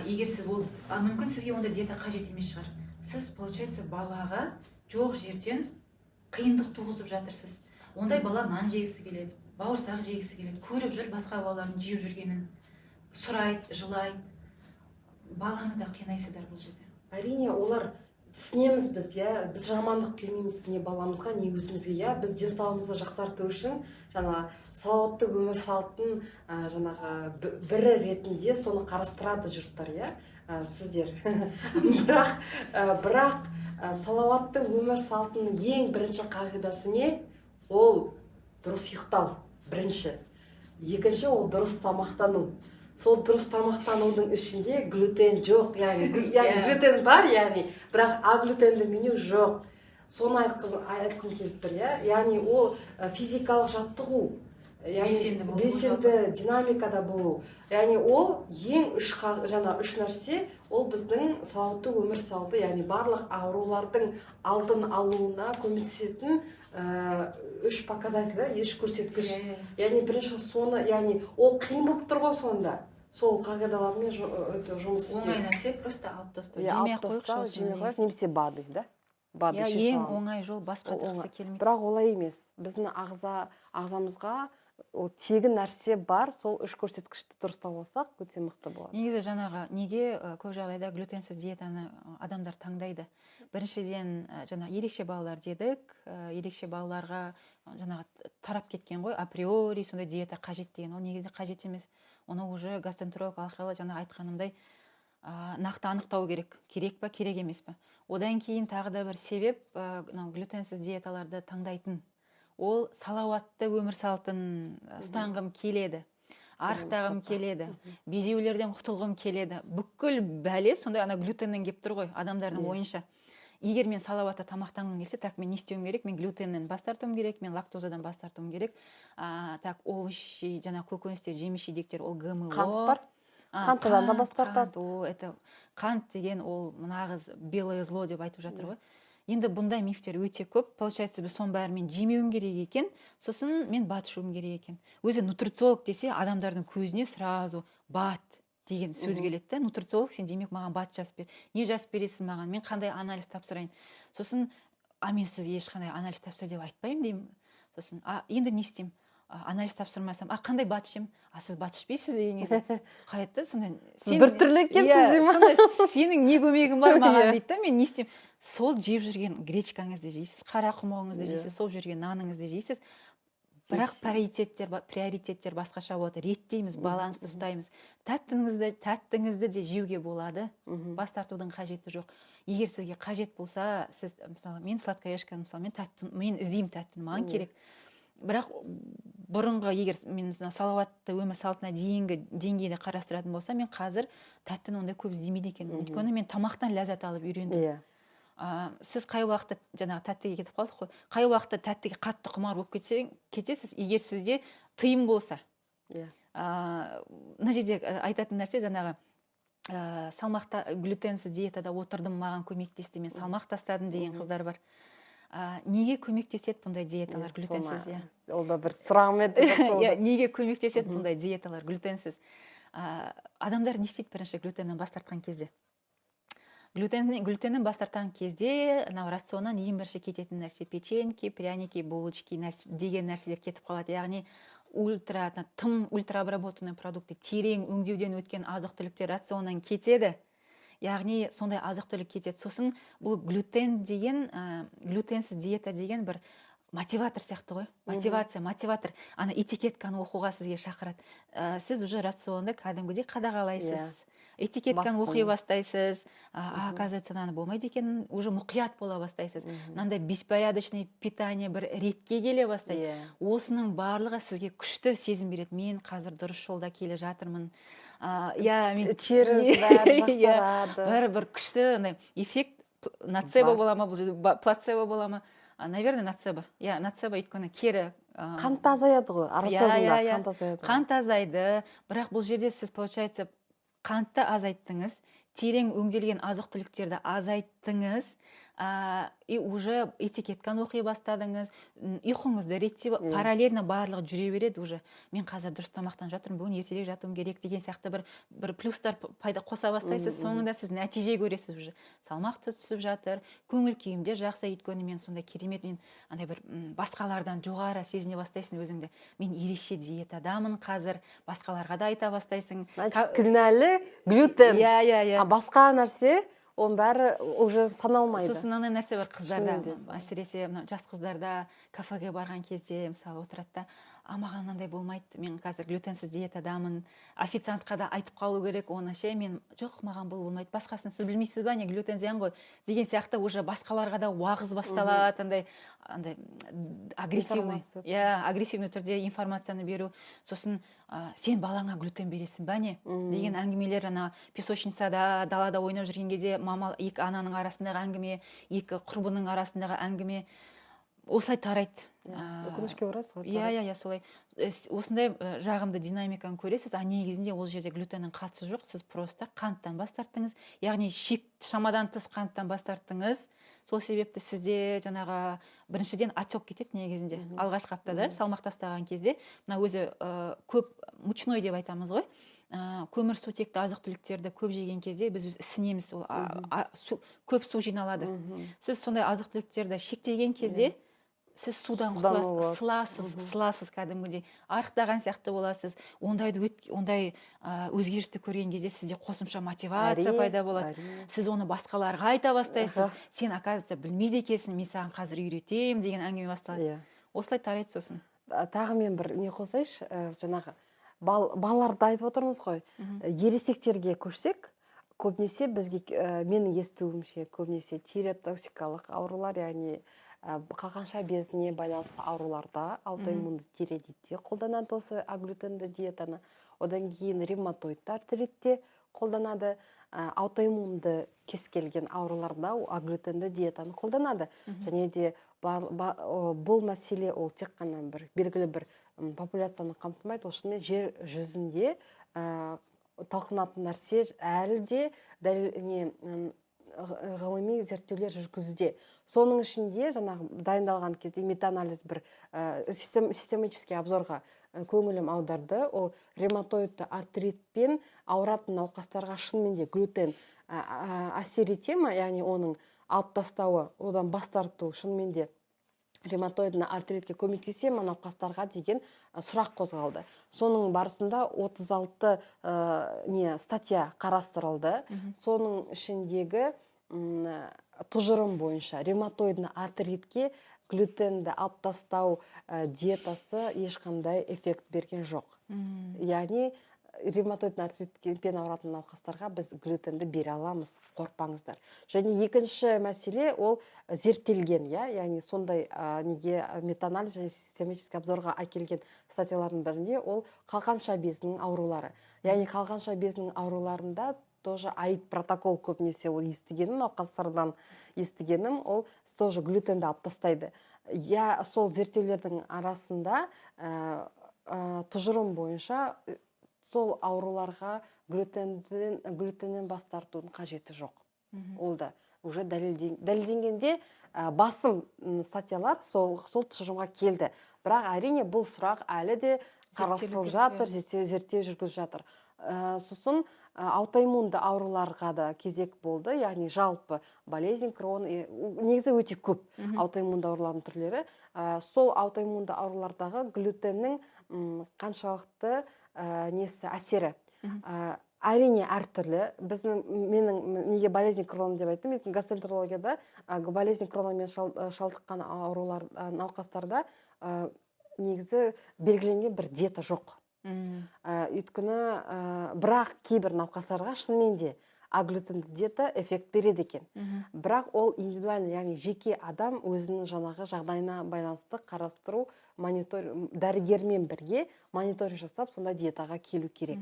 Егер сіз ол мүмкін сізге ондай диета қажет емес шығар. Сіз, получается, балаға жоқ жерден қиындық туғызып жатырсыз. Ондай бала нан жегісі келеді, бауырсақ жегісі келеді, көріп жүр басқа балалардың жеп жүргенін, сұрайды, жылайды. Баланы да қинайсыздар бұл жерде. Әрине, олар түсінеміз біз, иә, біз жамандық тілемейміз не баламызға, не өзімізге, иә. Біз денсаулығымызды жақсарту үшін жаңа салауатты өмір салтын жаңағы бірі ретінде соны қарастырады жұрттар, иә, сіздер. Бірақ салауатты өмір салтының ең бірінші қағидасы не? Ол дұрыс ұйықтау бірінші, екінші ол дұрыс тамақтану. Сол дұрыс тамақтанудың ішінде глютен жоқ, яғни яғни глютен бар, яғни бірақ аглютенді меню жоқ. Соны айтқым келіп тұр, иә. Яғни ол физикалық жаттығу, яғни Белсенді болу. Белсенді динамикада болу, яғни ол ең үш жаңа үш нәрсе, ол біздің салауатты өмір салты, яғни барлық аурулардың алдын алуына көмектесетін үш показатель, үш көрсеткіш. Иә, иә. Яғни бірінші соны, яғни ол қиын болып тұр ғой сонда, сол қағидалармен өте жұмыс істеу. Оңай нәрсе просто алып тастау, Иә, жемей алып ақ қояйықшы тастау, осыны жемей қояйық, негізі. Немесе БАДы да, БАДы Иә, іше ең саламын. оңай жол, бас Ол қатырғысы оңай. келмейді. Бірақ олай емес, біздің ағзамызға ол тегін нәрсе бар. Сол үш көрсеткішті дұрыстап алсақ, өте мықты болады. Негізі жаңағы неге көп жағдайда глютенсіз диетаны адамдар таңдайды? Біріншіден, жаңа ерекше балалар дедік, ерекше балаларға жаңағы тарап кеткен ғой априори сондай диета қажет деген. Ол негізінде қажет емес. Оны уже гастроэнтеролог арқылы, жаңа айтқанымдай, нақты анықтау керек, керек па, керек емес па. Одан кейін тағы да бір себеп, мынау глютенсіз диеталарды таңдайтын, ол салауатты өмір салтын ұстанғым келеді. Арықтағым келеді, безеулерден құтылғым келеді. Бүкіл бәле сондай ана глютеннен келіп тұр ғой адамдардың ойынша. Егер мен салауатты тамақтанғым келсе, так, мен не істеуім керек? Мен глютеннен бас тартуым керек, мен лактозадан бас тартуым керек. Так, овощи, жаңа көкөністер, жеміс жидектер, ол ГМО. Қант бар. Қанттан да бас тартады. О, это қант деген ол нағыз белое зло деп айтып жатыр ғой. Енді бұндай мифтер өте көп. Получается, біз соның бәрін мен жемеуім керек екен, сосын мен БАД ішуім керек екен. Өзі нутрициолог десе, адамдардың көзіне сразу БАД деген сөз келеді да. Нутрициолог сен, демек, маған БАД жазып бер. Не жазып бересің маған? Мен қандай анализ тапсырайын? Сосын, а мен сізге ешқандай анализ тапсыр деп айтпаймын деймін. Сосын, а енді не істеймін? Анализ тапсырмасам, а қандай БАД ішемін? А сіз БАД ішпейсіз деген кезде қалай да, сонда сен біртүрлі екенсіз деймін. Сонда сенің не көмегің бар маған дейді да, мен не істеймін? Сол жеп жүрген гречкаңызды жейсіз, қарақұмығыңызды жейсіз, сол жүрген наныңызды жейсіз. Бірақ приоритеттер басқаша болады. Реттейміз, балансты ұстаймыз. Тәттіңізді де жеуге болады. Бас тартудың қажеті жоқ. Егер сізге қажет болса, сіз, мысалы, мен сладкоежка, мысалы, мен тәтті, мен іздеймін тәттіні, маған керек. Бірақ бұрынғы, егер мен салауатты өмір салтына дейінгі деңгейде қарастыратын болсам, мен қазір тәттіні ондай көп іздемейді екенмін. Өйткені мен тамақтан ләззат алып үйрендім. Сіз қай уақытта, жаңағы тәттіге кетіп қалдық қой, қай уақытта тәттіге қатты құмар болып кетесіз, егер сізде тыйым болса. Мына жерде айтатын нәрсе жаңағы салмақта, глютенсіз диетада отырдым, маған көмектесті, мен салмақ тастадым деген қыздар бар. Неге көмектеседі бұндай диеталар глютенсіз? Ол да бір сұрағым еді. Иә, неге көмектеседі бұндай диеталар глютенсіз? Адамдар не істейді бірінші глютеннен бас тартқан кезде? Глютеннен бас тартқан кезде мынау рационнан ең бірінші кететін нәрсе печеньки, пряники, булочки деген нәрселер кетіп қалады. Яғни ультра, тым ультраобработанный продукты, терең өңдеуден өткен азық-түліктер рационнан кетеді. Яғни сондай азық-түлік кетеді. Сосын бұл глютен деген, глютенсіз диета деген бір мотиватор сияқты ғой. Мотивация, мотиватор. Ана этикетканы оқуға сізге шақырады. Сіз уже рационды кәдімгідей қадағалайсыз. Этикетканы оқи бастайсыз. Оказывается, мынаны болмайды екен, уже мұқият бола бастайсыз. Мынандай беспорядочный питание бір ретке келе бастайды. Осының барлығы сізге күшті сезім береді. Мен қазір дұрыс жолда келе жатырмын. Иә, мен теріс бәрі жақсарады. Бір күшті эффект, ноцебо бола ма, бұл жерде плацебо бола ма? Наверное, ноцебо. Иә, ноцебо, өйткені кері қант азаяды ғой, рационда қант азаяды. Қант азайды, бірақ бұл жерде сіз, получается, қантты азайттыңыз, терең өңделген азық-түліктерді азайттыңыз, и уже этикетканы оқи бастадыңыз, ұйқыңызды реттей, параллельно барлығы жүре береді уже. Мен қазір дұрыс тамақтанып жатырмын, бүгін ертерек жатуым керек деген сияқты бір плюстар пайда қоса бастайсыз. Соңында сіз нәтиже көресіз уже. Салмақ та түсіп жатыр, көңіл күйім де жақсы, өйткені мен сондай керемет, мен андай бір басқалардан жоғары сезіне бастайсың өзіңді. Мен ерекше диетадамын қазір, басқаларға да айта бастайсың. Значит, кінәлі глютен. Иә, иә, иә. А басқа нәрсе оның бәрі уже саналмайды. Сосын мынандай нәрсе бар қыздарда, әсіресе мына жас қыздарда кафеге барған кезде, мысалы, отырады да, а маған мынандай болмайды, мен қазір глютенсіз диетадамын. Официантқа да айтып қалу керек оны ше, мен жоқ, маған бұл болмайды, басқасын сіз білмейсіз ба, не глютен зиян ғой деген сияқты уже басқаларға да уағыз басталады, андай агрессивный, иә, агрессивный түрде информацияны беру. Сосын сен балаңа глютен бересің ба не деген әңгімелер, ана песочницада, далада ойнап жүрген кезде мама екі ананың арасындағы әңгіме, екі құрбының арасындағы әңгіме осылай тарайды. Өкінішке орай солай. Иә, иә, солай. Осындай жағымды динамиканы көресіз, а негізінде ол жерде глютеннің қатысы жоқ, сіз просто қанттан бас тарттыңыз, яғни шек шамадан тыс қанттан бас тарттыңыз. Сол себепті сізде жаңағы біріншіден отек кетеді негізінде. Алғашқы аптада салмақ тастаған кезде мына өзі көп мучной деп айтамыз ғой. Көмір сутекті азық-түліктерді көп жеген кезде біз ісінеміз, ол көп су жиналады. Сіз сондай азық-түліктерді шектеген кезде сіз судан құтыласыз, сыласыз, кәдімгідей арықтаған сияқты боласыз. Ондай өзгерісті көрген кезде сізде қосымша мотивация пайда болады. Сіз оны басқаларға айта бастайсыз. Сен, оказывается, білмейді екенсің, мен саған қазір үйретемін деген әңгіме басталады. Осылай тарайды сосын. Тағы мен бір не қосайыншы, жаңағы балаларды айтып отырмыз ғой. Ересектерге көшсек, көбінесе бізге, менің естуімше, көбінесе тиреотоксикалық аурулар, яғни Қалқанша безіне байланысты ауруларда, аутоиммунды тиреоидитте қолданады осы аглютенді диетаны. Одан кейін ревматоидты артритте қолданады. Аутоиммунды кез келген ауруларда аглютенді диетаны қолданады. Және де бұл мәселе ол тек қана бір белгілі бір популяцияны қамтымайды, ол шынымен жер жүзінде талқыланатын нәрсе, әлі де дәл, не, ғылыми зерттеулер жүргізуде. Соның ішінде жаңағы дайындалған кезде метаанализ бір систематический обзорға көңілім аударды. Ол ревматоидты артритпен ауыратын науқастарға шынымен де глютен әсер ете ма, яғни оның алып тастауы, одан бас тарту шынымен де ревматоидный артритке көмектесе ма науқастарға деген сұрақ қозғалды. Соның барысында 36 не статья қарастырылды. Соның ішіндегі тұжырым бойынша ревматоидный артритке глютенді алып тастау диетасы ешқандай эффект берген жоқ. Яғни ревматоидный артритпен ауыратын науқастарға біз глютенді бере аламыз, қорықпаңыздар. Және екінші мәселе, ол зерттелген, иә, яғни сондай неге метаанализ және систематический обзорға әкелген статьялардың бірінде ол қалқанша безінің аурулары. Яғни қалқанша безінің ауруларында тоже АИД протокол, көбінесе ол естігенім, науқастардан естігенім, ол тоже глютенді алып тастайды. Иә, сол зерттеулердің арасында тұжырым бойынша сол ауруларға глютеннен бас тартудың қажеті жоқ. Ол да уже дәлелденгенде басым статьялар сол тұжырымға келді. Бірақ, әрине, бұл сұрақ әлі де қарастырылып жатыр, зерттеу жүргізіп жатыр. Сосын аутоиммунды ауруларға да кезек болды, яғни жалпы болезнь Крон, негізі өте көп аутоиммунды аурулардың түрлері. Сол аутоиммунды аурулардағы глютеннің қаншалықты несі, әсері. Әрине, әртүрлі. Біздің, менің неге болезнь Крона деп айттым, өйткені гастроэнтерологияда болезнь Кронамен шалдыққан аурулар науқастарда негізі белгіленген бір диета жоқ. Өйткені бірақ кейбір науқастарға шынымен де аглютенді диета эффект береді екен. Бірақ ол индивидуальный, яғни жеке адам өзінің жаңағы жағдайына байланысты қарастыру, монитор, дәрігермен бірге мониторинг жасап, сондай диетаға келу керек.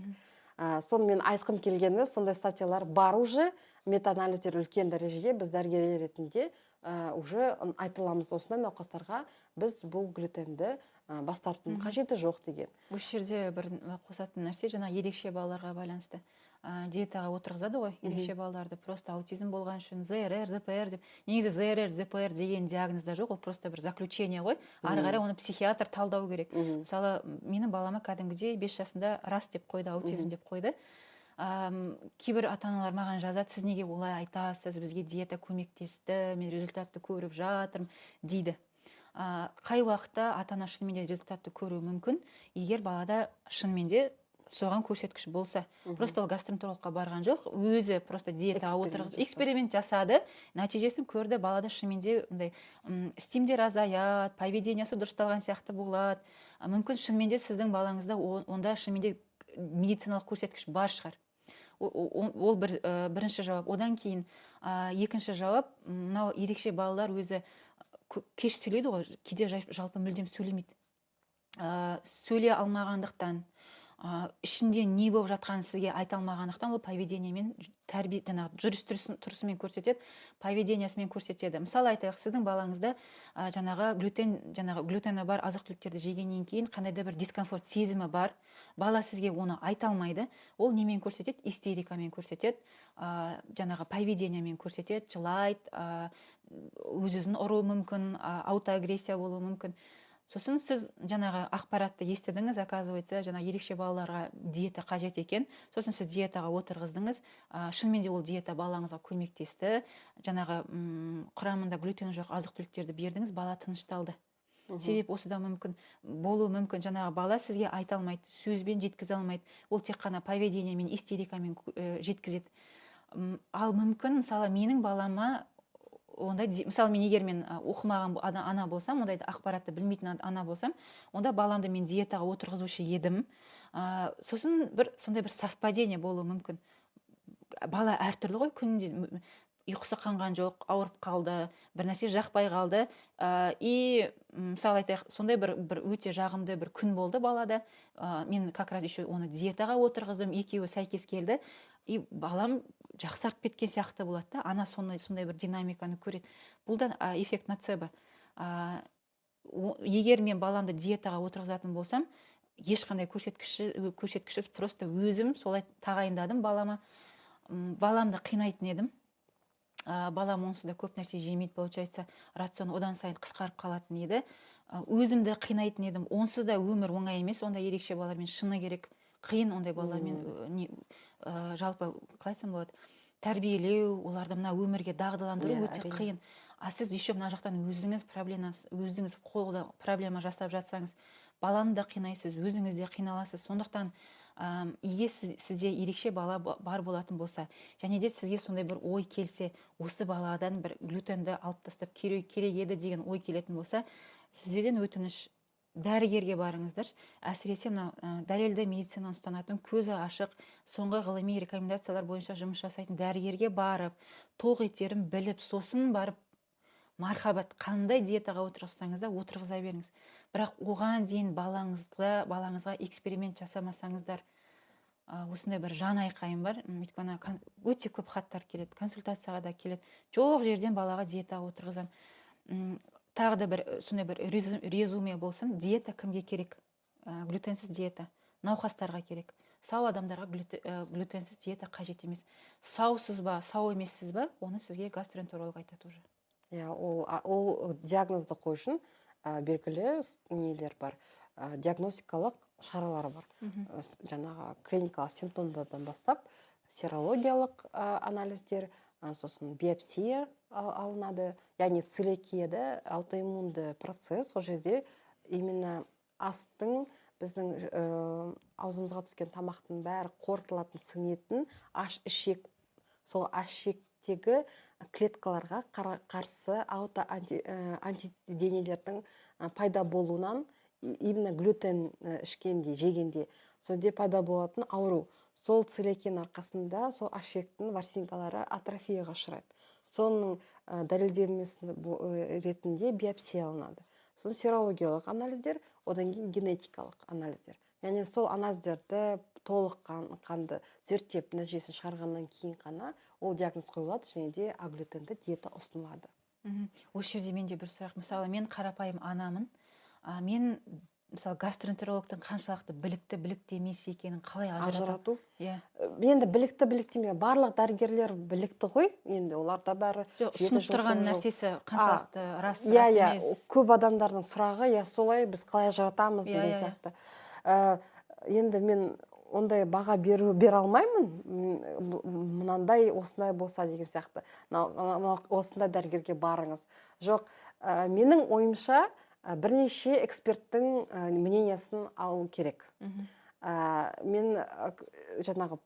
Соны мен айтқым келгені, сондай статьялар бар уже, метаанализдер үлкен дәрежеде, біз дәрігерлер ретінде уже айта аламыз, осындай науқастарға біз бұл глютенді бас тартудың қажеті жоқ деген. Осы жерде бір қосатын нәрсе, жаңа ерекше балаларға байланысты. Диетаға отырғызады ғой ерекше балаларды, просто аутизм болған үшін ЗРР, ЗПР деп. Негізі ЗРР, ЗПР деген диагноз да жоқ, ол просто бір заключение ғой. Ары қарай оны психиатр талдау керек. Мысалы, менің балама кәдімгідей 5 жасында рас деп қойды, аутизм деп қойды. Кейбір ата аналар маған жазады: «Сіз неге олай айтасыз, бізге диета көмектесті, мен результатты көріп жатырмын», – дейді. Қай уақытта ата ана шынымен де результатты көруі мүмкін? Егер балада шынымен де соған көрсеткіш болса. Просто ол гастроэнтерологқа барған жоқ, өзі просто диетаға отырғызып эксперимент жасады, нәтижесін көрді. Балада шынымен де мындай стимдер азаяды, поведениесі дұрысталған сияқты болады. Мүмкін, шынымен де сіздің балаңызда онда шынымен де медициналық көрсеткіш бар шығар. Ол бір, бірінші жауап. Одан кейін екінші жауап: мынау ерекше балалар өзі кеш сөйлейді ғой, кейде жалпы мүлдем сөйлемейді. Сөйлей алмағандықтан, ішінде не болып жатқанын сізге айта алмағандықтан, ол поведениемен, тәрбие, жаңағы жүріс тұрысымен көрсетеді, поведениесімен көрсетеді. Мысалы, айтайық, сіздің балаңызда жаңағы глютен, жаңағы глютені бар азық түліктерді жегеннен кейін қандай да бір дискомфорт сезімі бар. Бала сізге оны айта алмайды. Ол немен көрсетеді? Истерикамен көрсетеді, жаңағы поведениемен көрсетеді, жылайды, өз өзін ұруы мүмкін, аутоагрессия болуы мүмкін. Сосын сіз жаңағы ақпаратты естідіңіз, оказывается, жаңа ерекше балаларға диета қажет екен. Сосын сіз диетаға отырғыздыңыз. Шынымен де ол диета балаңызға көмектесті. Жаңағы құрамында глютені жоқ азық түліктерді бердіңіз, бала тынышталды. Себеп осыда мүмкін болуы мүмкін. Жаңағы бала сізге айта алмайды, сөзбен жеткізе алмайды, ол тек қана поведениемен, истерикамен жеткізеді. Ал мүмкін, мысалы, менің балама ондай, мысалы, мен егер мен оқымаған ана болсам, ондай ақпаратты білмейтін ана болсам, онда баламды мен диетаға отырғызушы едім. Сосын бір сондай бір совпадение болуы мүмкін, бала әртүрлі ғой, күнде Ұйқысы қанған жоқ, ауырып қалды, бір нәрсе жақпай қалды. И мысалы айтайық, сондай бір өте жағымды бір күн болды балада. Мен как раз еще оны диетаға отырғыздым, екеуі сәйкес келді. И балам жақсарып кеткен сияқты болады да, ана сондай бір динамиканы көреді. Бұл да эффект ноцебо. Егер мен баламды диетаға отырғызатын болсам, ешқандай көрсеткішсіз просто өзім солай тағайындадым балама. Баламды қинайтын едім. Балам онсыз да көп нәрсе жемейді, получается, рацион одан сайын қысқарып қалатын еді. Өзімді қинайтын едім. Онсыз да өмір оңай емес, ондай ерекше балалармен, шыны керек, қиын ондай балалармен, не, жалпы қалай айтсам болады, тәрбиелеу, оларды мына өмірге дағдыландыру өте қиын. А сіз еще мына жақтан өзіңіз проблемасы, өзіңіз қолда проблема жасап жатсаңыз, баланы да қинайсыз, өзіңіз де қиналасыз. Сондықтан егер сізде ерекше бала бар болатын болса, және де сізге сондай бір ой келсе, осы баладан бір глютенді алып тастап керек еді деген ой келетін болса, сіздерден өтініш, дәрігерге барыңыздаршы. Әсіресе мынау дәлелді медицинаны ұстанатын, көзі ашық, соңғы ғылыми рекомендациялар бойынша жұмыс жасайтын дәрігерге барып, тоқ етерін біліп, сосын барып мархабат, қандай диетаға отырғызсаңыз да отырғыза беріңіз. Бірақ оған дейін балаңызға эксперимент жасамасаңыздар, осындай бір жан айқайым бар. Өйткені өте көп хаттар келеді, консультацияға да келеді. Жоқ жерден балаға диетаға отырғызамын. Тағы да бір сондай бір резюме болсын. Диета кімге керек? Глютенсіз диета науқастарға керек. Сау адамдарға глютенсіз диета қажет емес. Саусыз ба, сау емессіз ба, оны сізге гастроэнтеролог айтады уже. Иә, ол диагнозды қою үшін белгілі нелер бар, диагностикалық шаралар бар. Жаңағы клиникалық симптомдардан бастап серологиялық анализдер, сосын биопсия алынады, яғни целиакияда аутоиммунды процесс, ол жерде именно астың, біздің аузымызға түскен тамақтың бәрі қорытылатын, сіңетін аш ішек, сол аш ішектегі клеткаларға қарсы ауто антиденелердің пайда болуынан, именно глютен ішкенде, жегенде, сонда пайда болатын ауру. Сол целиакияның арқасында сол аш ішектің ворсинкалары атрофияға ұшырайды. Соның дәлелдемесі ретінде биопсия алынады. Сосын серологиялық анализдер, одан кейін генетикалық анализдер. Яғни сол анализдерді толық қанды зерттеп, нәтижесін шығарғаннан кейін ғана ол диагноз қойылады және де аглютенді диета ұсынылады. Осы жерде менде бір сұрақ. Мысалы, мен қарапайым анамын. Мен мысалы гастроэнтерологтың қаншалықты білікті, білікті емес екенін қалай ажыратамын? Ажырату? Иә. Енді білікті, білікті емес, барлық дәрігерлер білікті ғой, енді олар да бәрі Жоқ, жеті ұсынып жыл, тұрған 9 жыл. нәрсесі қаншалықты рас, Иә, рас иә, емес? Көп адамдардың сұрағы, иә, солай, біз қалай ажыратамыз деген Иә, иә. сияқты. Енді мен ондай баға бере алмаймын. Мынандай, осындай болса деген сияқты. Мынау, осындай дәрігерге барыңыз. Жоқ, менің ойымша, бірнеше эксперттің мнениясын алу керек. Мен жаңағы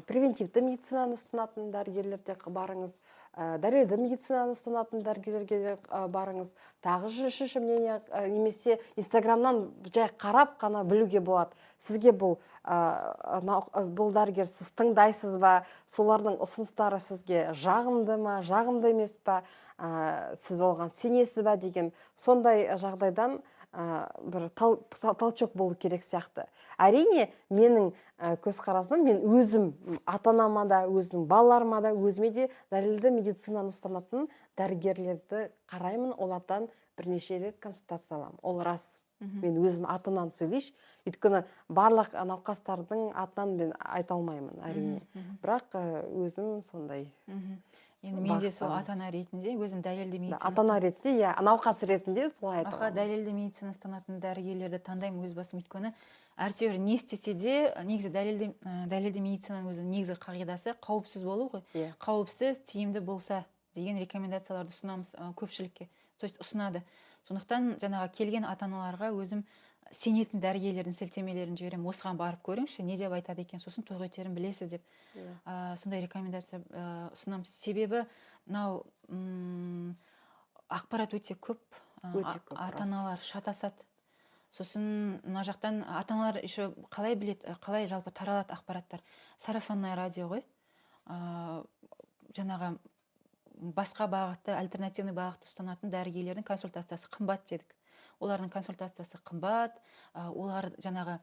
превентивті медицинаны ұсынатын дәрігерлерге барыңыз, дәлелді медицинаны ұсынатын дәрігерлерге де барыңыз. Тағы үшінші мнение, немесе Инстаграмнан жай қарап қана білуге болады. Сізге бұл дәрігер сіз тыңдайсыз ба, солардың ұсыныстары сізге жағымды ма, жағымды емес па, сіз оған сенесіз ба деген сондай жағдайдан бір толчок болу керек сияқты. Әрине, менің көзқарасым, мен өзім ата-анама да, өзімнің балаларыма да, өзіме де дәлелді медицинаны ұстанатын дәрігерлерді қараймын, олардан бірнеше рет консультация аламын. Ол рас. Мен өзім атынан сөйлейші, өйткені барлық науқастардың атынан мен айта алмаймын, әрине. Бірақ өзім сондай Енді мен де сол бағыттамын. ата-ана ретінде өзім дәлелді Да, медицина ата-ана ретінде, иә, науқас ретінде солай айта аламын. Дәлелді медицина ұстанатын дәрігерлерді таңдаймын өз басым, өйткені әйтеуір не істесе де, негізі дәлелді медицинаның өзінің негізгі қағидасы қауіпсіз болу ғой. Қауіпсіз, тиімді болса деген рекомендацияларды ұсынамыз, көпшілікке. То есть ұсынады. Сондықтан жаңағы келген ата-аналарға өзім сенетін дәрігерлердің сілтемелерін жіберемін. Осыған барып көріңізші, не деп айтады екен, сосын тоқ етерін білесіз деп. Сондай рекомендация ұсынамын. Себебі мынау, ақпарат өте көп, Өте көп, рас. ата-аналар шатасады. Сосын мына жақтан ата-аналар еще қалай біледі, қалай жалпы таралады ақпараттар? Сарафанное радио ғой. Жаңағы басқа бағытты, альтернативный бағытты ұстанатын дәрігерлердің консультациясы қымбат дедік. Олардың консультациясы қымбат, олар жаңағы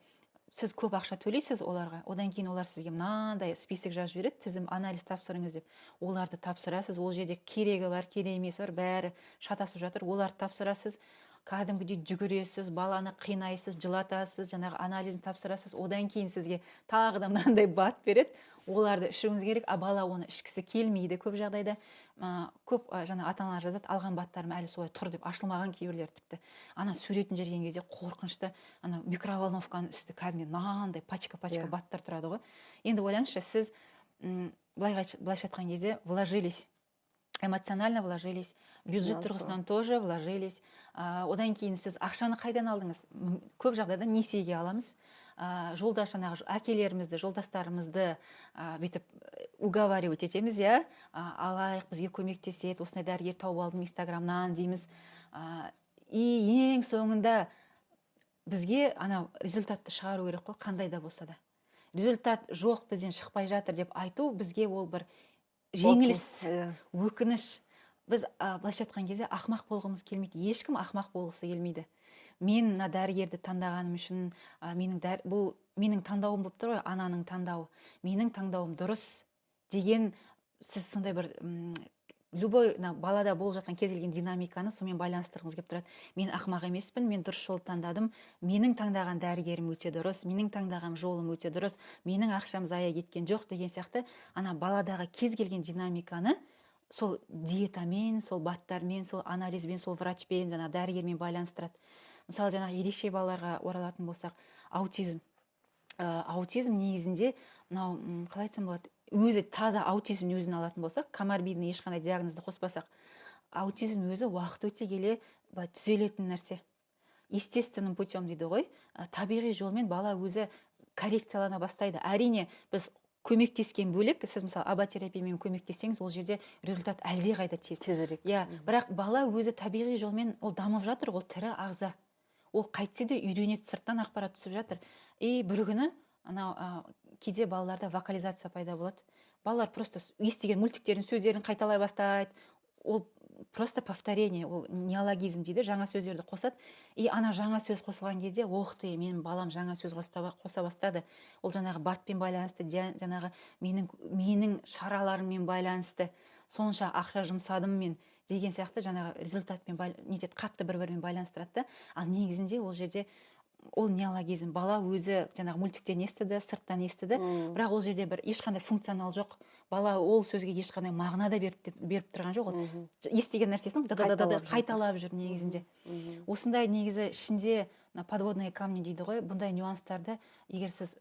сіз көп ақша төлейсіз оларға, одан кейін олар сізге мынандай список жазып жібереді, тізім, анализ тапсырыңыз деп. Оларды тапсырасыз, ол жерде керегі бар, керек емесі бар, бәрі шатасып жатыр. Оларды тапсырасыз, кәдімгідей жүгіресіз, баланы қинайсыз, жылатасыз, жаңағы анализін тапсырасыз. Одан кейін сізге тағы да мынандай БАД береді, оларды ішуіңіз керек, а бала оны ішкісі келмейді көп жағдайда. Көп жаңа ата аналар жазады, алған БАДтарым әлі солай тұр деп, ашылмаған кейбіреулері тіпті. Ана суретін жіберген кезде қорқынышты, ана микроволновканың үсті кәдімгідей мынандай пачка-пачка БАДтар тұрады ғой. Енді ойлаңызшы, сіз былайша айтқан кезде вложились, эмоционально вложились, бюджет тұрғысынан тоже вложились. Одан кейін сіз ақшаны қайдан алдыңыз? Көп жағдайда несиеге аламыз. Жолдас, жаңағы әкелерімізді, жолдастарымызды бүйтіп уговаривать етеміз, иә, алайық, бізге көмектеседі, осындай дәрігер тауып алдым инстаграмнан дейміз. И ең соңында бізге анау результатты шығару керек қой, қандай да болса да. Результат жоқ, бізден шықпай жатыр деп айту бізге ол бір жеңіліс, өкініш. Біз былайша айтқан кезде ақымақ болғымыз келмейді, ешкім ақымақ болғысы келмейді. Мен мына дәрігерді таңдағаным үшін, менің бұл менің таңдауым болып тұр ғой, ананың таңдауы, менің таңдауым дұрыс деген сіз сондай бір любой мына балада болып жатқан кез келген динамиканы сонымен байланыстырғыңыз келіп тұрады. Мен ақымақ емеспін, мен дұрыс жол таңдадым, менің таңдаған дәрігерім өте дұрыс, менің таңдаған жолым өте дұрыс, менің ақшам зая кеткен жоқ деген сияқты. Ана баладағы кез келген динамиканы сол диетамен, сол БАДтармен, сол анализбен, сол врачпен, жаңағы дәрігермен байланыстырады. Мысалы, жаңағы ерекше балаларға оралатын болсақ, аутизм. Аутизм негізінде мынау, қалай айтсам болады, өзі таза аутизм өзін алатын болсақ, коморбидный ешқандай диагнозды қоспасақ, аутизм өзі уақыт өте келе былай түзелетін нәрсе. Естественным путем дейді ғой, табиғи жолмен бала өзі коррекциялана бастайды. Әрине, біз көмектескен бөлек, сіз мысалы АБА терапиямен көмектессеңіз, ол жерде результат әлдеқайда тез. Тезірек. Иә, бірақ бала өзі табиғи жолмен ол дамып жатыр, ол тірі ағза. Ол қайтсе де үйренеді, сырттан ақпарат түсіп жатыр. И бір күні анау кейде балаларда вокализация пайда болады. Балалар просто естіген мультиктердің сөздерін қайталай бастайды. Ол просто повторение, ол неологизм дейді, жаңа сөздерді қосады. И ана жаңа сөз қосылған кезде, ох ты, менің балам жаңа сөз қоса бастады. Ол жаңағы БАДпен байланысты, жаңағы менің шараларыммен байланысты, сонша ақша жұмсадым мен деген сияқты жаңағы результатпен нетеді, қатты бір-бірімен байланыстырады да. Ал негізінде ол жерде ол неологизм, бала өзі жаңағы мультиктен естіді, сырттан естіді, бірақ ол жерде бір ешқандай функционал жоқ. Бала ол сөзге ешқандай мағына да беріп тұрған жоқ. Ол естіген нәрсесін да да да да Қайталап жүр. Қайталап жүр негізінде. Осындай негізі ішінде мына подводные камни дейді ғой, бұндай нюанстарды егер сіз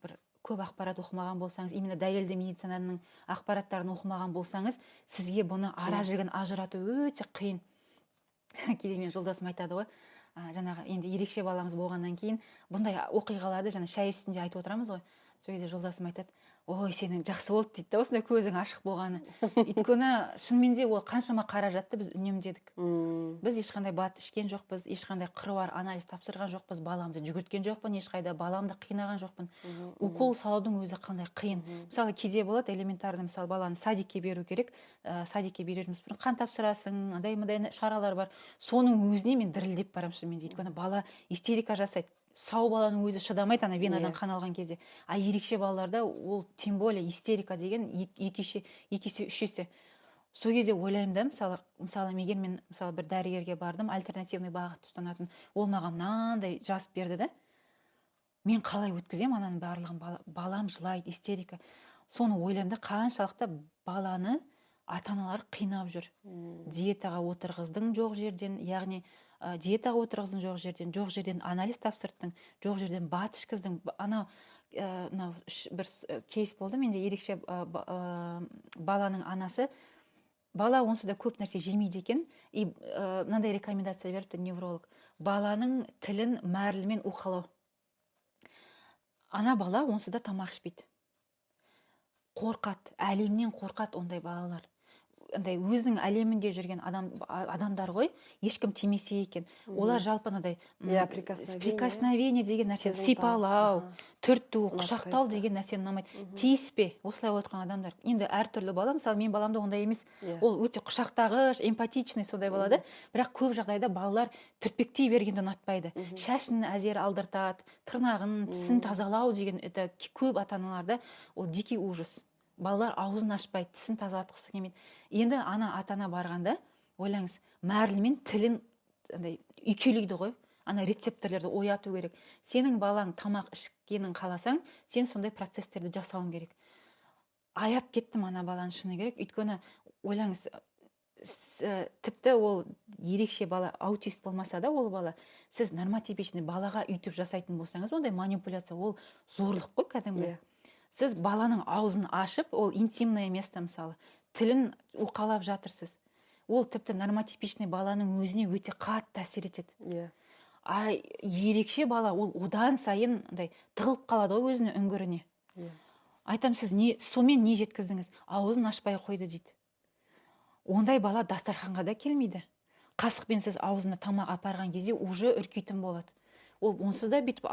бір көп ақпарат оқымаған болсаңыз, именно дәлелді медицинаның ақпараттарын оқымаған болсаңыз, сізге бұны ара жігін ажырату өте қиын. Кейде менің жолдасым айтады ғой, жаңағы енді ерекше баламыз болғаннан кейін бұндай оқиғаларды жаңа шай үстінде айтып отырамыз ғой. Сол кезде жолдасым айтады: ой, сенің жақсы болды дейді да, осындай көзің ашық болғаны. Өйткені шынымен де ол қаншама қаражатты біз үнемдедік. Біз ешқандай БАД ішкен жоқпыз, ешқандай қыруар анализ тапсырған жоқпыз, баламды жүгірткен жоқпын ешқайда, баламды қинаған жоқпын. Укол салудың өзі қандай қиын. Мысалы, кейде болады элементарно, мысалы, баланы садикке беру керек, садикке береріміз бұрын қан тапсырасың, андай мындай шаралар бар. Соның өзіне мен дірілдеп барамын шынымен де, өйткені бала истерика жасайды. Сау баланың өзі шыдамайды ана венадан қан алған кезде. А ерекше балаларда ол тем более истерика деген екі есе, екі есе, үш есе. Сол кезде ойлаймын да, мысалы, егер мен мысалы бір дәрігерге бардым, альтернативный бағытты ұстанатын, ол маған мынандай жазып берді да, мен қалай өткіземін ананың барлығын, балам жылайды, истерика. Соны ойлаймын да, қаншалықты баланы ата-аналар қинап жүр. Диетаға отырғыздың жоқ жерден, яғни диетаға отырғыздың жоқ жерден, жоқ жерден анализ тапсырттың, жоқ жерден БАД ішкіздің. Анау мынау бір кейс болды менде, ерекше баланың анасы. Бала онсыз да көп нәрсе жемейді екен. И мынандай рекомендация беріпті невролог: баланың тілін марльмен уқалау. Ана бала онсыз да тамақ ішпейді, қорқады, әлемнен қорқады ондай балалар. андай өзінің әлемінде жүрген адамдар ғой, ешкім тимесе екен. Олар жалпы мынандай прикосновение деген нәрсе, сипалау, түрту, құшақтау деген нәрсені ұнамайды. Тиіспе, осылай отырған адамдар. Енді әртүрлі бала, мысалы мен баламда ондай емес. Ол өте құшақтағыш, эмпатичный сондай бала да. Бірақ көп жағдайда балалар түртпектей бергенді ұнатпайды. Шашын әзер алдыртады, тырнағын, тісін тазалау деген, это көп ата-аналарда ол дикий ужас. Балалар аузын ашпайды, тісін тазалатқысы келмейді. Енді ата-ана барғанда, ойлаңыз, мәрлімен тілін андай үйкелейді ғой. Ана рецепторлерді ояту керек. Сенің балаң тамақ ішкенін қаласаң, сен сондай процесстерді жасауың керек. Аяп кеттім ана баланы, шыны керек. Өйткені ойлаңыз, тіпті ол ерекше бала, аутист болмаса да ол бала, сіз нормотипичный балаға үйтіп жасайтын болсаңыз, ондай манипуляция, ол зорлық қой кәдімгі. Сіз баланың аузын ашып, ол интимное место мысалы, тілін уқалап жатырсыз. Ол тіпті нормотипичный баланың өзіне өте қатты әсер етеді. А ерекше бала ол одан сайын андай тығылып қалады ғой өзіне, үңгіріне. Айтам, сіз не, сонымен не жеткіздіңіз? Аузын ашпай қойды дейді. Ондай бала дастарханға да келмейді. Қасықпен сіз аузына тамақ апарған кезде уже үркейтін болады. Ол онсыз да бүйтіп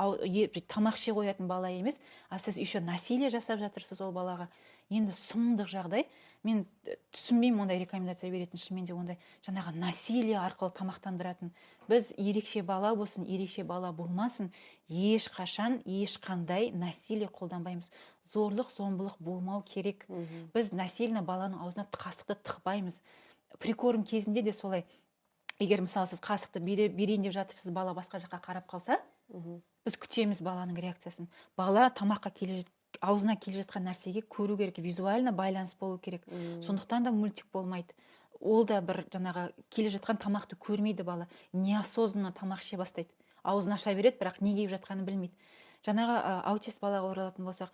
тамақ іше қоятын бала емес, а сіз еще насилие жасап жатырсыз ол балаға. Енді сұмдық жағдай. Мен түсінбеймін ондай рекомендация беретін, шынымен де ондай жаңағы насилие арқылы тамақтандыратын. Біз ерекше бала болсын, ерекше бала болмасын, ешқашан ешқандай насилие қолданбаймыз. Зорлық, зомбылық болмау керек. Біз насильно баланың аузына қасықты тықпаймыз. Прикорм кезінде де солай. Егер мысалы сіз қасықты берейін деп жатырсыз, бала басқа жаққа қарап қалса, біз күтеміз баланың реакциясын. Бала тамаққа аузына келе жатқан нәрсеге көру керек, визуально байланыс болу керек. Сондықтан да мультик болмайды. Ол да бір жаңағы келе жатқан тамақты көрмейді бала, неосознанно тамақ іше бастайды. Аузын аша береді, бірақ не киіп жатқанын білмейді. Жаңағы аутист балаға оралатын болсақ,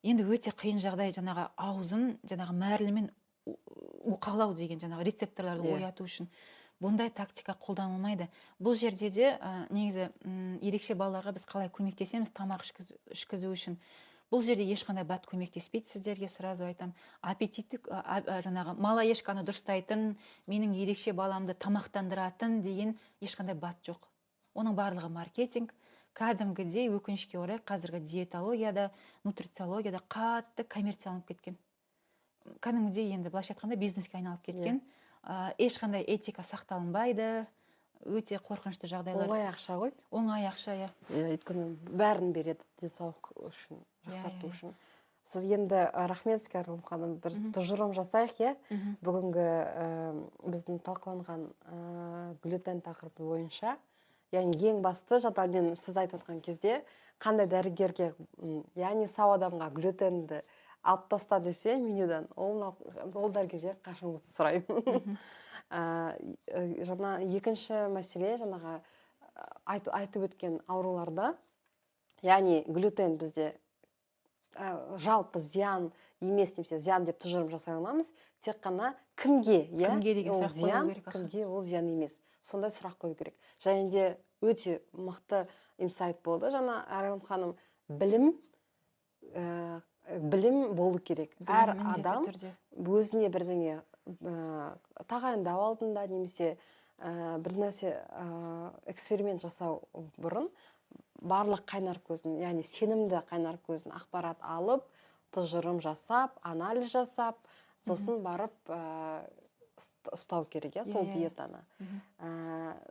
енді өте қиын жағдай, жаңағы аузын жаңағы мәрлімен уқалау деген жаңағы рецепторларды ояту үшін. Бұндай тактика қолданылмайды. Бұл жерде де негізі ерекше балаларға біз қалай көмектесеміз тамақ ішкізу үшін. Бұл жерде ешқандай БАД көмектеспейді, сіздерге сразу айтам. Аппетиттік жаңағы малоежканы дұрыстайтын, менің ерекше баламды тамақтандыратын деген ешқандай БАД жоқ. Оның барлығы маркетинг. Кәдімгідей өкінішке орай қазіргі диетологияда, нутрициологияда қатты коммерцияланып кеткен. Кәдімгідей енді былайша айтқанда бизнеске айналып кеткен. Ешқандай этика сақталынбайды, өте қорқынышты жағдайлар. Оңай ақша ғой. Оңай ақша, иә. Өйткені бәрін береді денсаулық үшін, жақсарту үшін. Сіз енді, рахмет сізге, Арғын ханым, бір тұжырым жасайық, иә? Бүгінгі біздің талқыланған глютен тақырыбы бойынша, яғни ең басты, жаңа мен сіз айтып отқан кезде, қандай дәрігерге, яғни сау адамға глютенді алып таста десе менюдан, ол дәрігерден қашыңызды сұраймын. Жаңа екінші мәселе, жаңағы айтып өткен ауруларда, яғни глютен бізде жалпы зиян емес немесе зиян деп тұжырым жасай алмаймыз, тек қана кімге, кімге деген сұрақ қою керек. Кімге ол зиян емес, сондай сұрақ қою керек. Және де өте мықты инсайт болды жаңа Арайлым ханым, білім болу керек. Әр адам өзіне бірдеңе тағайындау алдында немесе бір нәрсе эксперимент жасау бұрын барлық қайнар көзін, яғни сенімді қайнар көзін ақпарат алып, тұжырым жасап, анализ жасап, сосын барып ұстау керек, иә, сол диетаны.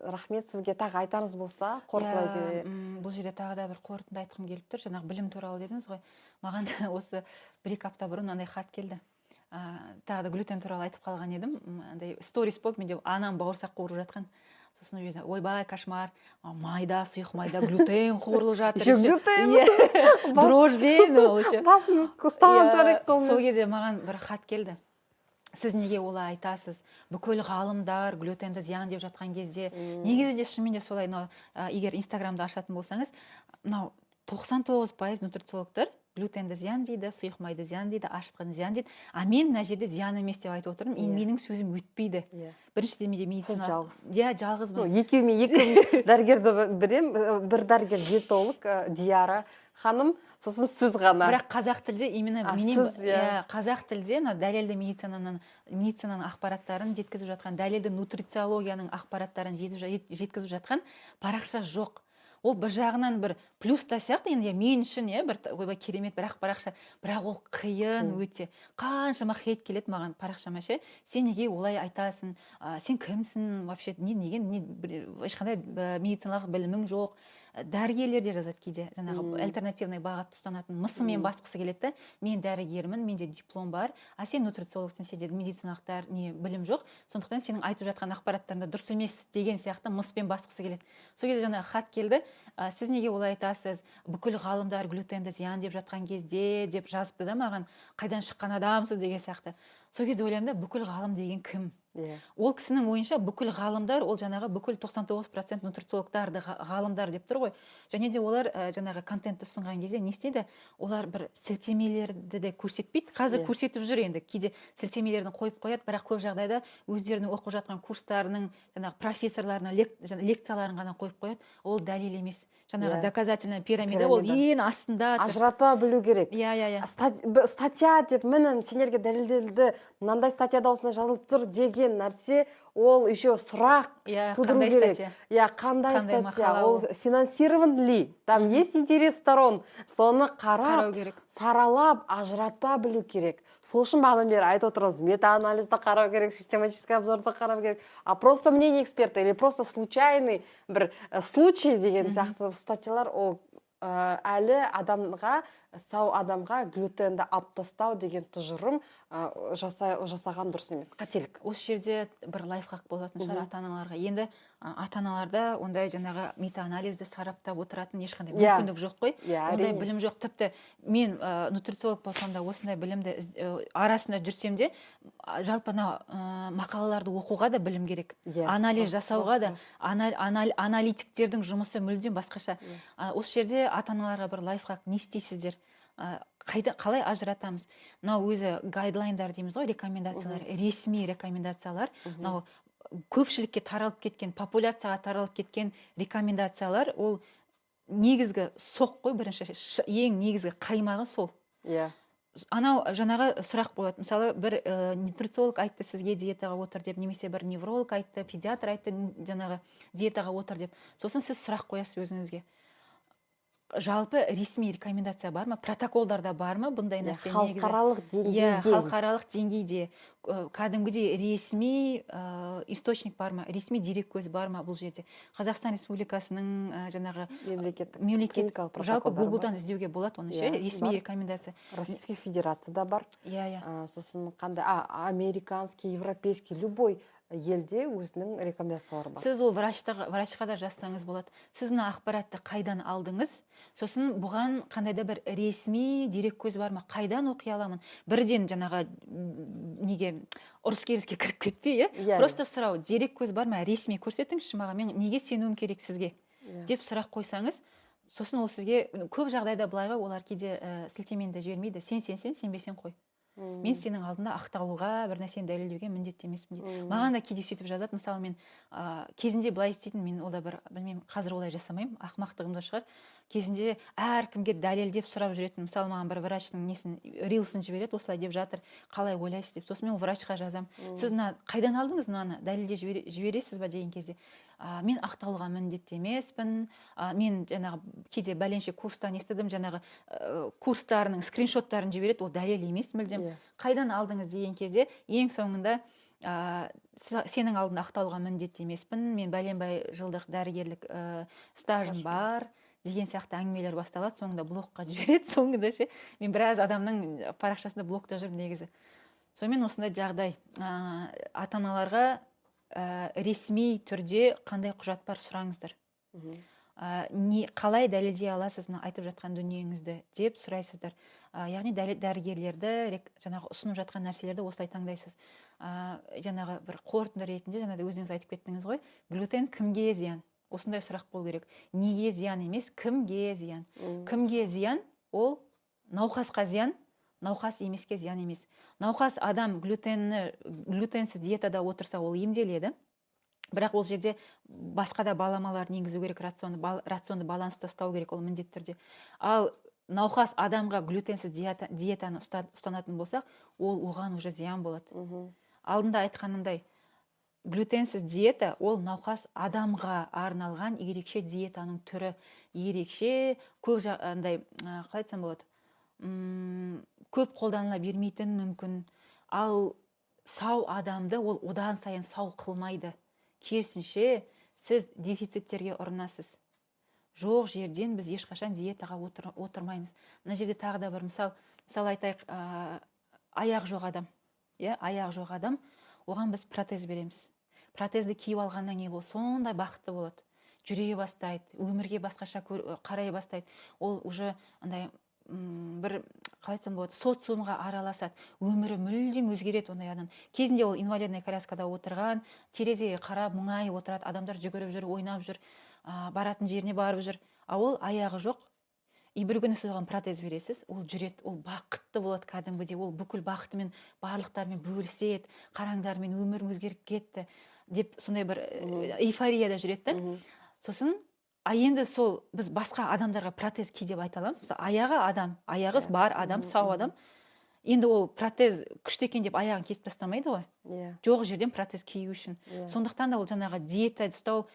Рахмет сізге, тағы айтарыңыз болса, қорытындылай келе. Бұл жерде тағы да бір қорытынды айтқым келіп тұр. Жаңағы білім туралы дедіңіз ғой. Маған осы 1-2 апта бұрын андай хат келді. Тағы да глютен туралы айтып қалған едім. Андай сторис болды, менде анам бауырсақ қуырып жатқан. Сосын ол жерде ойбай, кошмар, майда, сұйық майда глютен қуырылып жатыр. Еще глютен. Дрожжбен ол еще. Басын ұстаған жарайды қолмен. Сол кезде маған бір хат келді. Сіз неге олай айтасыз? Бүкіл ғалымдар глютенді зиян деп жатқан кезде, негізі де шынымен де солай, мынау, егер Инстаграмды ашатын болсаңыз, мынау 99% нутрициологтар глютенді зиян дейді, сұйық майды зиян дейді, ашытқыны зиян дейді. А мен мына жерде зиян емес деп айтып отырмын, и менің сөзім өтпейді. Біріншіден менде медицина. Сіз жалғыз. Иә, жалғызбын. Екеуіме екі дәрігерді білем, бір дәрігер диетолог Диара ханым, сосын сіз ғана. Бірақ қазақ тілде именно менен, иә, қазақ тілде мына дәлелді медицинаның ақпараттарын жеткізіп жатқан, дәлелді нутрициологияның ақпараттарын жеткізіп жатқан парақша жоқ. Ол бір жағынан бір плюс та сияқты енді, мен үшін, иә, бір ойбай керемет бірақ парақша, бірақ ол қиын өте. Қаншама хейт келеді маған парақшама ше, сен неге олай айтасың, сен кімсің вообще, не неге не ешқандай медициналық білімің жоқ. Дәрігерлер де жазады кейде, жаңағы альтернативный бағытты ұстанатын, мысымен басқысы келеді да, мен дәрігермін, менде диплом бар, а сен нутрициологсың, сенде медициналық не білім жоқ, сондықтан сенің айтып жатқан ақпараттарың да дұрыс емес деген сияқты мыспен басқысы келеді. Сол кезде жаңағы хат келді, сіз неге олай айтасыз, бүкіл ғалымдар глютенді зиян деп жатқан кезде деп жазыпты да маған, қайдан шыққан адамсыз деген сияқты. Сол кезде ойлаймын да, бүкіл ғалым деген кім? Ол кісінің ойынша бүкіл ғалымдар, ол жаңағы бүкіл 99% нутрициологтарды ғалымдар деп тұр ғой. Және де олар жаңағы контентті ұсынған кезде не істейді? Олар бір сілтемелерді де көрсетпейді. Қазір көрсетіп жүр енді, кейде сілтемелерін қойып қояды, бірақ көп жағдайда өздерінің оқып жатқан курстарының жаңағы профессорларының лекцияларын ғана қойып қояды. Ол дәлел емес. Жаңағы доказательная пирамида, ол ең астында. Ажырата білу керек. Иә. Статья деп міне сендерге дәлелделді, мынандай статьяда осындай жазылып тұр деген нәрсе, ол еще сұрақ тудыру керек. Иә, қандай статья, ол финансирован ли, там есть интерес сторон, соны қарап, саралап, ажырата білу керек. Сол үшін бағанадан бері айтып отырмыз, метаанализді қарау керек, систематический обзорды қарау керек, а просто мнение эксперта или просто случайный бір случай деген сияқты статьялар, ол әлі адамға, сау адамға глютенді алып тастау деген тұжырым жасаған дұрыс емес, қателік. Осы жерде бір лайфхак болатын шығар ата-аналарға. Енді ата-аналарда ондай жаңағы метаанализді сараптап отыратын ешқандай мүмкіндік жоқ қой. Ондай білім жоқ. Тіпті мен нутрициолог болсам да, осындай білімді арасында жүрсем де, жалпы мақалаларды оқуға да білім керек. Анализ жасауға да, аналитиктердің жұмысы мүлдем басқаша. Осы жерде ата-аналарға бір лайфхак: не істейсіздер? Қалай ажыратамыз? Мынау өзі гайдлайндар дейміз ғой, рекомендациялар, ресми рекомендациялар, мынау көпшілікке таралып кеткен, популяцияға таралып кеткен рекомендациялар, ол негізгі соқ қой, бірінші ең негізгі қаймағы сол. Анау жаңағы сұрақ болады, мысалы, бір нутрициолог айтты сізге диетаға отыр деп, немесе бір невролог айтты, педиатр айтты жаңағы диетаға отыр деп. Сосын сіз сұрақ қоясыз өзіңізге: жалпы ресми рекомендация бар ма, протоколдарда бар ма бұндай нәрсе? Халықаралық деңгейде. Иә, халықаралық деңгейде кәдімгідей ресми источник бар ма, ресми дереккөз бар ма бұл жерде? Қазақстан Республикасының жаңағы мемлекеттік мемлекет, жалпы Гуглдан іздеуге болады оны ше, ресми рекомендация. Российский Федерацияда бар. Иә, иә. Сосын қандай, американский, европейский, любой елде өзінің рекомендациялары бар. Сіз ол врачқа да жазсаңыз болады: сіз мына ақпаратты қайдан алдыңыз, сосын бұған қандай да бір ресми дереккөз бар ма, қайдан оқи аламын? Бірден жаңағы неге ұрыс керіске кіріп кетпей, иә, просто сұрау: дереккөз бар ма ресми, көрсетіңізші маған, мен неге сенуім керек сізге деп сұрақ қойсаңыз, сосын ол сізге көп жағдайда былай ғой, олар кейде сілтемені де жібермейді: сен сенсең, сенбесең қой, мен сенің алдында ақталуға, бір нәрсені дәлелдеуге міндетті емеспін дейді. Маған да кейде сөйтіп жазады. Мысалы, мен кезінде былай істейтін, мен ол да бір білмеймін, қазір олай жасамаймын, ақымақтығым да шығар. Кезінде әркімге дәлелдеп сұрап жүретін. Мысалы, маған бір врачтың несін, рилсын жібереді, осылай деп жатыр, қалай ойлайсыз деп. Сосын мен ол врачқа жазамын: сіз мына қайдан алдыңыз, мынаны дәлелдеп жібересіз ба деген кезде, мен ақталуға міндетті емеспін, мен жаңағы кейде бәленше курстан естідім, жаңағы курстарының скриншоттарын жібереді, ол дәлел емес мүлдем. Қайдан алдыңыз деген кезде, ең соңында сенің алдында ақталуға міндетті емеспін, мен бәленбай жылдық дәрігерлік стажым бар деген сияқты әңгімелер басталады. Соңында блокқа жібереді. Соңында ше, мен біраз адамның парақшасында блокта жүрмін негізі. Сонымен осындай жағдай. Ата аналарға ресми түрде қандай құжат бар, сұраңыздар. Не, қалай дәлелдей аласыз мына айтып жатқан дүниеңізді деп сұрайсыздар. Яғни дәрігерлерді, жаңағы ұсынып жатқан нәрселерді осылай таңдайсыз. Жаңағы бір қорытынды ретінде, жаңа өзіңіз айтып кеттіңіз ғой, глютен кімге зиян? Осындай сұрақ болу керек. Неге зиян емес, кімге зиян? Кімге зиян? Ол науқасқа зиян, науқас емеске зиян емес. Науқас адам глютенсіз диетада отырса, ол емделеді. Бірақ ол жерде басқа да баламалар енгізу керек, рационды баланста ұстау керек, ол міндетті түрде. Ал Науқас адамға глютенсіз диетаны ұстанатын болсақ, ол оған уже зиян болады. Алдында айтқанымдай, глютенсіз диета ол науқас адамға арналған ерекше диетаның түрі, ерекше көп андай, қалай айтсам болады, көп қолданыла бермейтін мүмкін. Ал сау адамды ол одан сайын сау қылмайды. Керісінше, сіз дефициттерге ұрынасыз. Жоқ жерден біз ешқашан диетаға отырмаймыз. Мына жерде тағы да бір мысал айтайық, аяқ жоқ адам. Иә, аяқ жоқ адам, оған біз протез береміз. Протезді киіп алғаннан кейін ол сондай бақытты болады. Жүре бастайды, өмірге басқаша қарай бастайды. Ол уже андай бір, қалай айтсам болады, социумға араласады. Өмірі мүлдем өзгереді ондай адам. Кезінде ол инвалидный коляскада отырған, терезеге қарап мұңайып отырады, адамдар жүгіріп жүр, ойнап жүр, баратын жеріне барып жүр. А ол аяғы жоқ. И бір күні сіз оған протез бересіз, ол жүреді, ол бақытты болады кәдімгідей, ол бүкіл бақытымен барлықтармен бөліседі, қараңдар, мен өмірім өзгеріп кетті деп сондай бір эйфорияда жүреді да. Сосын а енді сол біз басқа адамдарға протез ки деп айта аламыз. Мысалы, аяғы адам, аяғы бар адам, сау адам. Енді ол протез күшті екен деп аяғын кесіп тастамайды ғой. Жоқ жерден протез кию үшін. Сондықтан да ол жаңағы диета ұстау,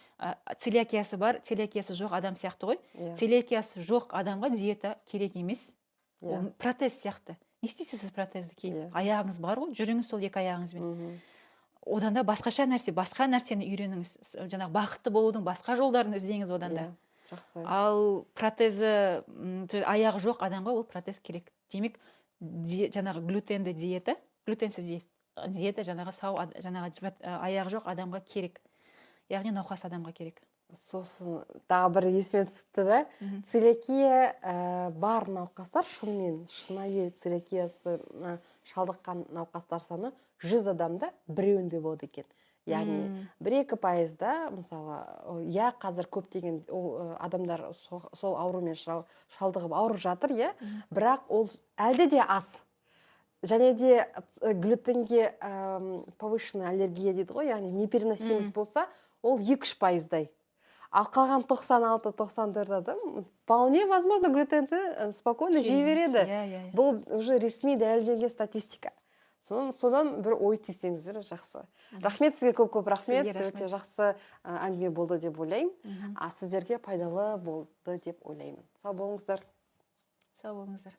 целиакиясы бар, целиакиясы жоқ адам сияқты ғой. Целиакиясы жоқ адамға диета керек емес. Ол протез сияқты. Не істейсіз сіз протезді киіп? Аяғыңыз бар ғой, жүріңіз сол екі аяғыңызбен. Одан да басқаша нәрсе, басқа нәрсені үйреніңіз. Жаңағы бақытты болудың басқа жолдарын іздеңіз одан да. Жақсы. Ал протезі, аяғы жоқ адамға ол протез керек. Демек, жаңағы глютенді диета, глютенсіз диета жаңағы сау, жаңағы аяғы жоқ адамға керек. Яғни науқас адамға керек. Сосын тағы бір есіме түсті да, целиакия бар науқастар шынымен, шынайы целиакиясына шалдыққан науқастар саны 100 адамда біреуінде болады екен. Яғни 1-2%-да, мысалы, я қазір көптеген ол адамдар сол аурумен шалдығып ауырып жатыр, иә, бірақ ол әлде де аз. Және де глютенге повышенная аллергия дейді ғой, яғни непереносимость болса, ол 2-3%-дай. Ал қалған 96-94 адам вполне возможно глютенді спокойно жей береді. Бұл уже ресми дәлелденген статистика. Содан бір ой түйсеңіздер жақсы. Рахмет сізге, көп-көп рахмет. Өте жақсы әңгіме болды деп ойлаймын. А сіздерге пайдалы болды деп ойлаймын. Сау болыңыздар. Сау болыңыздар.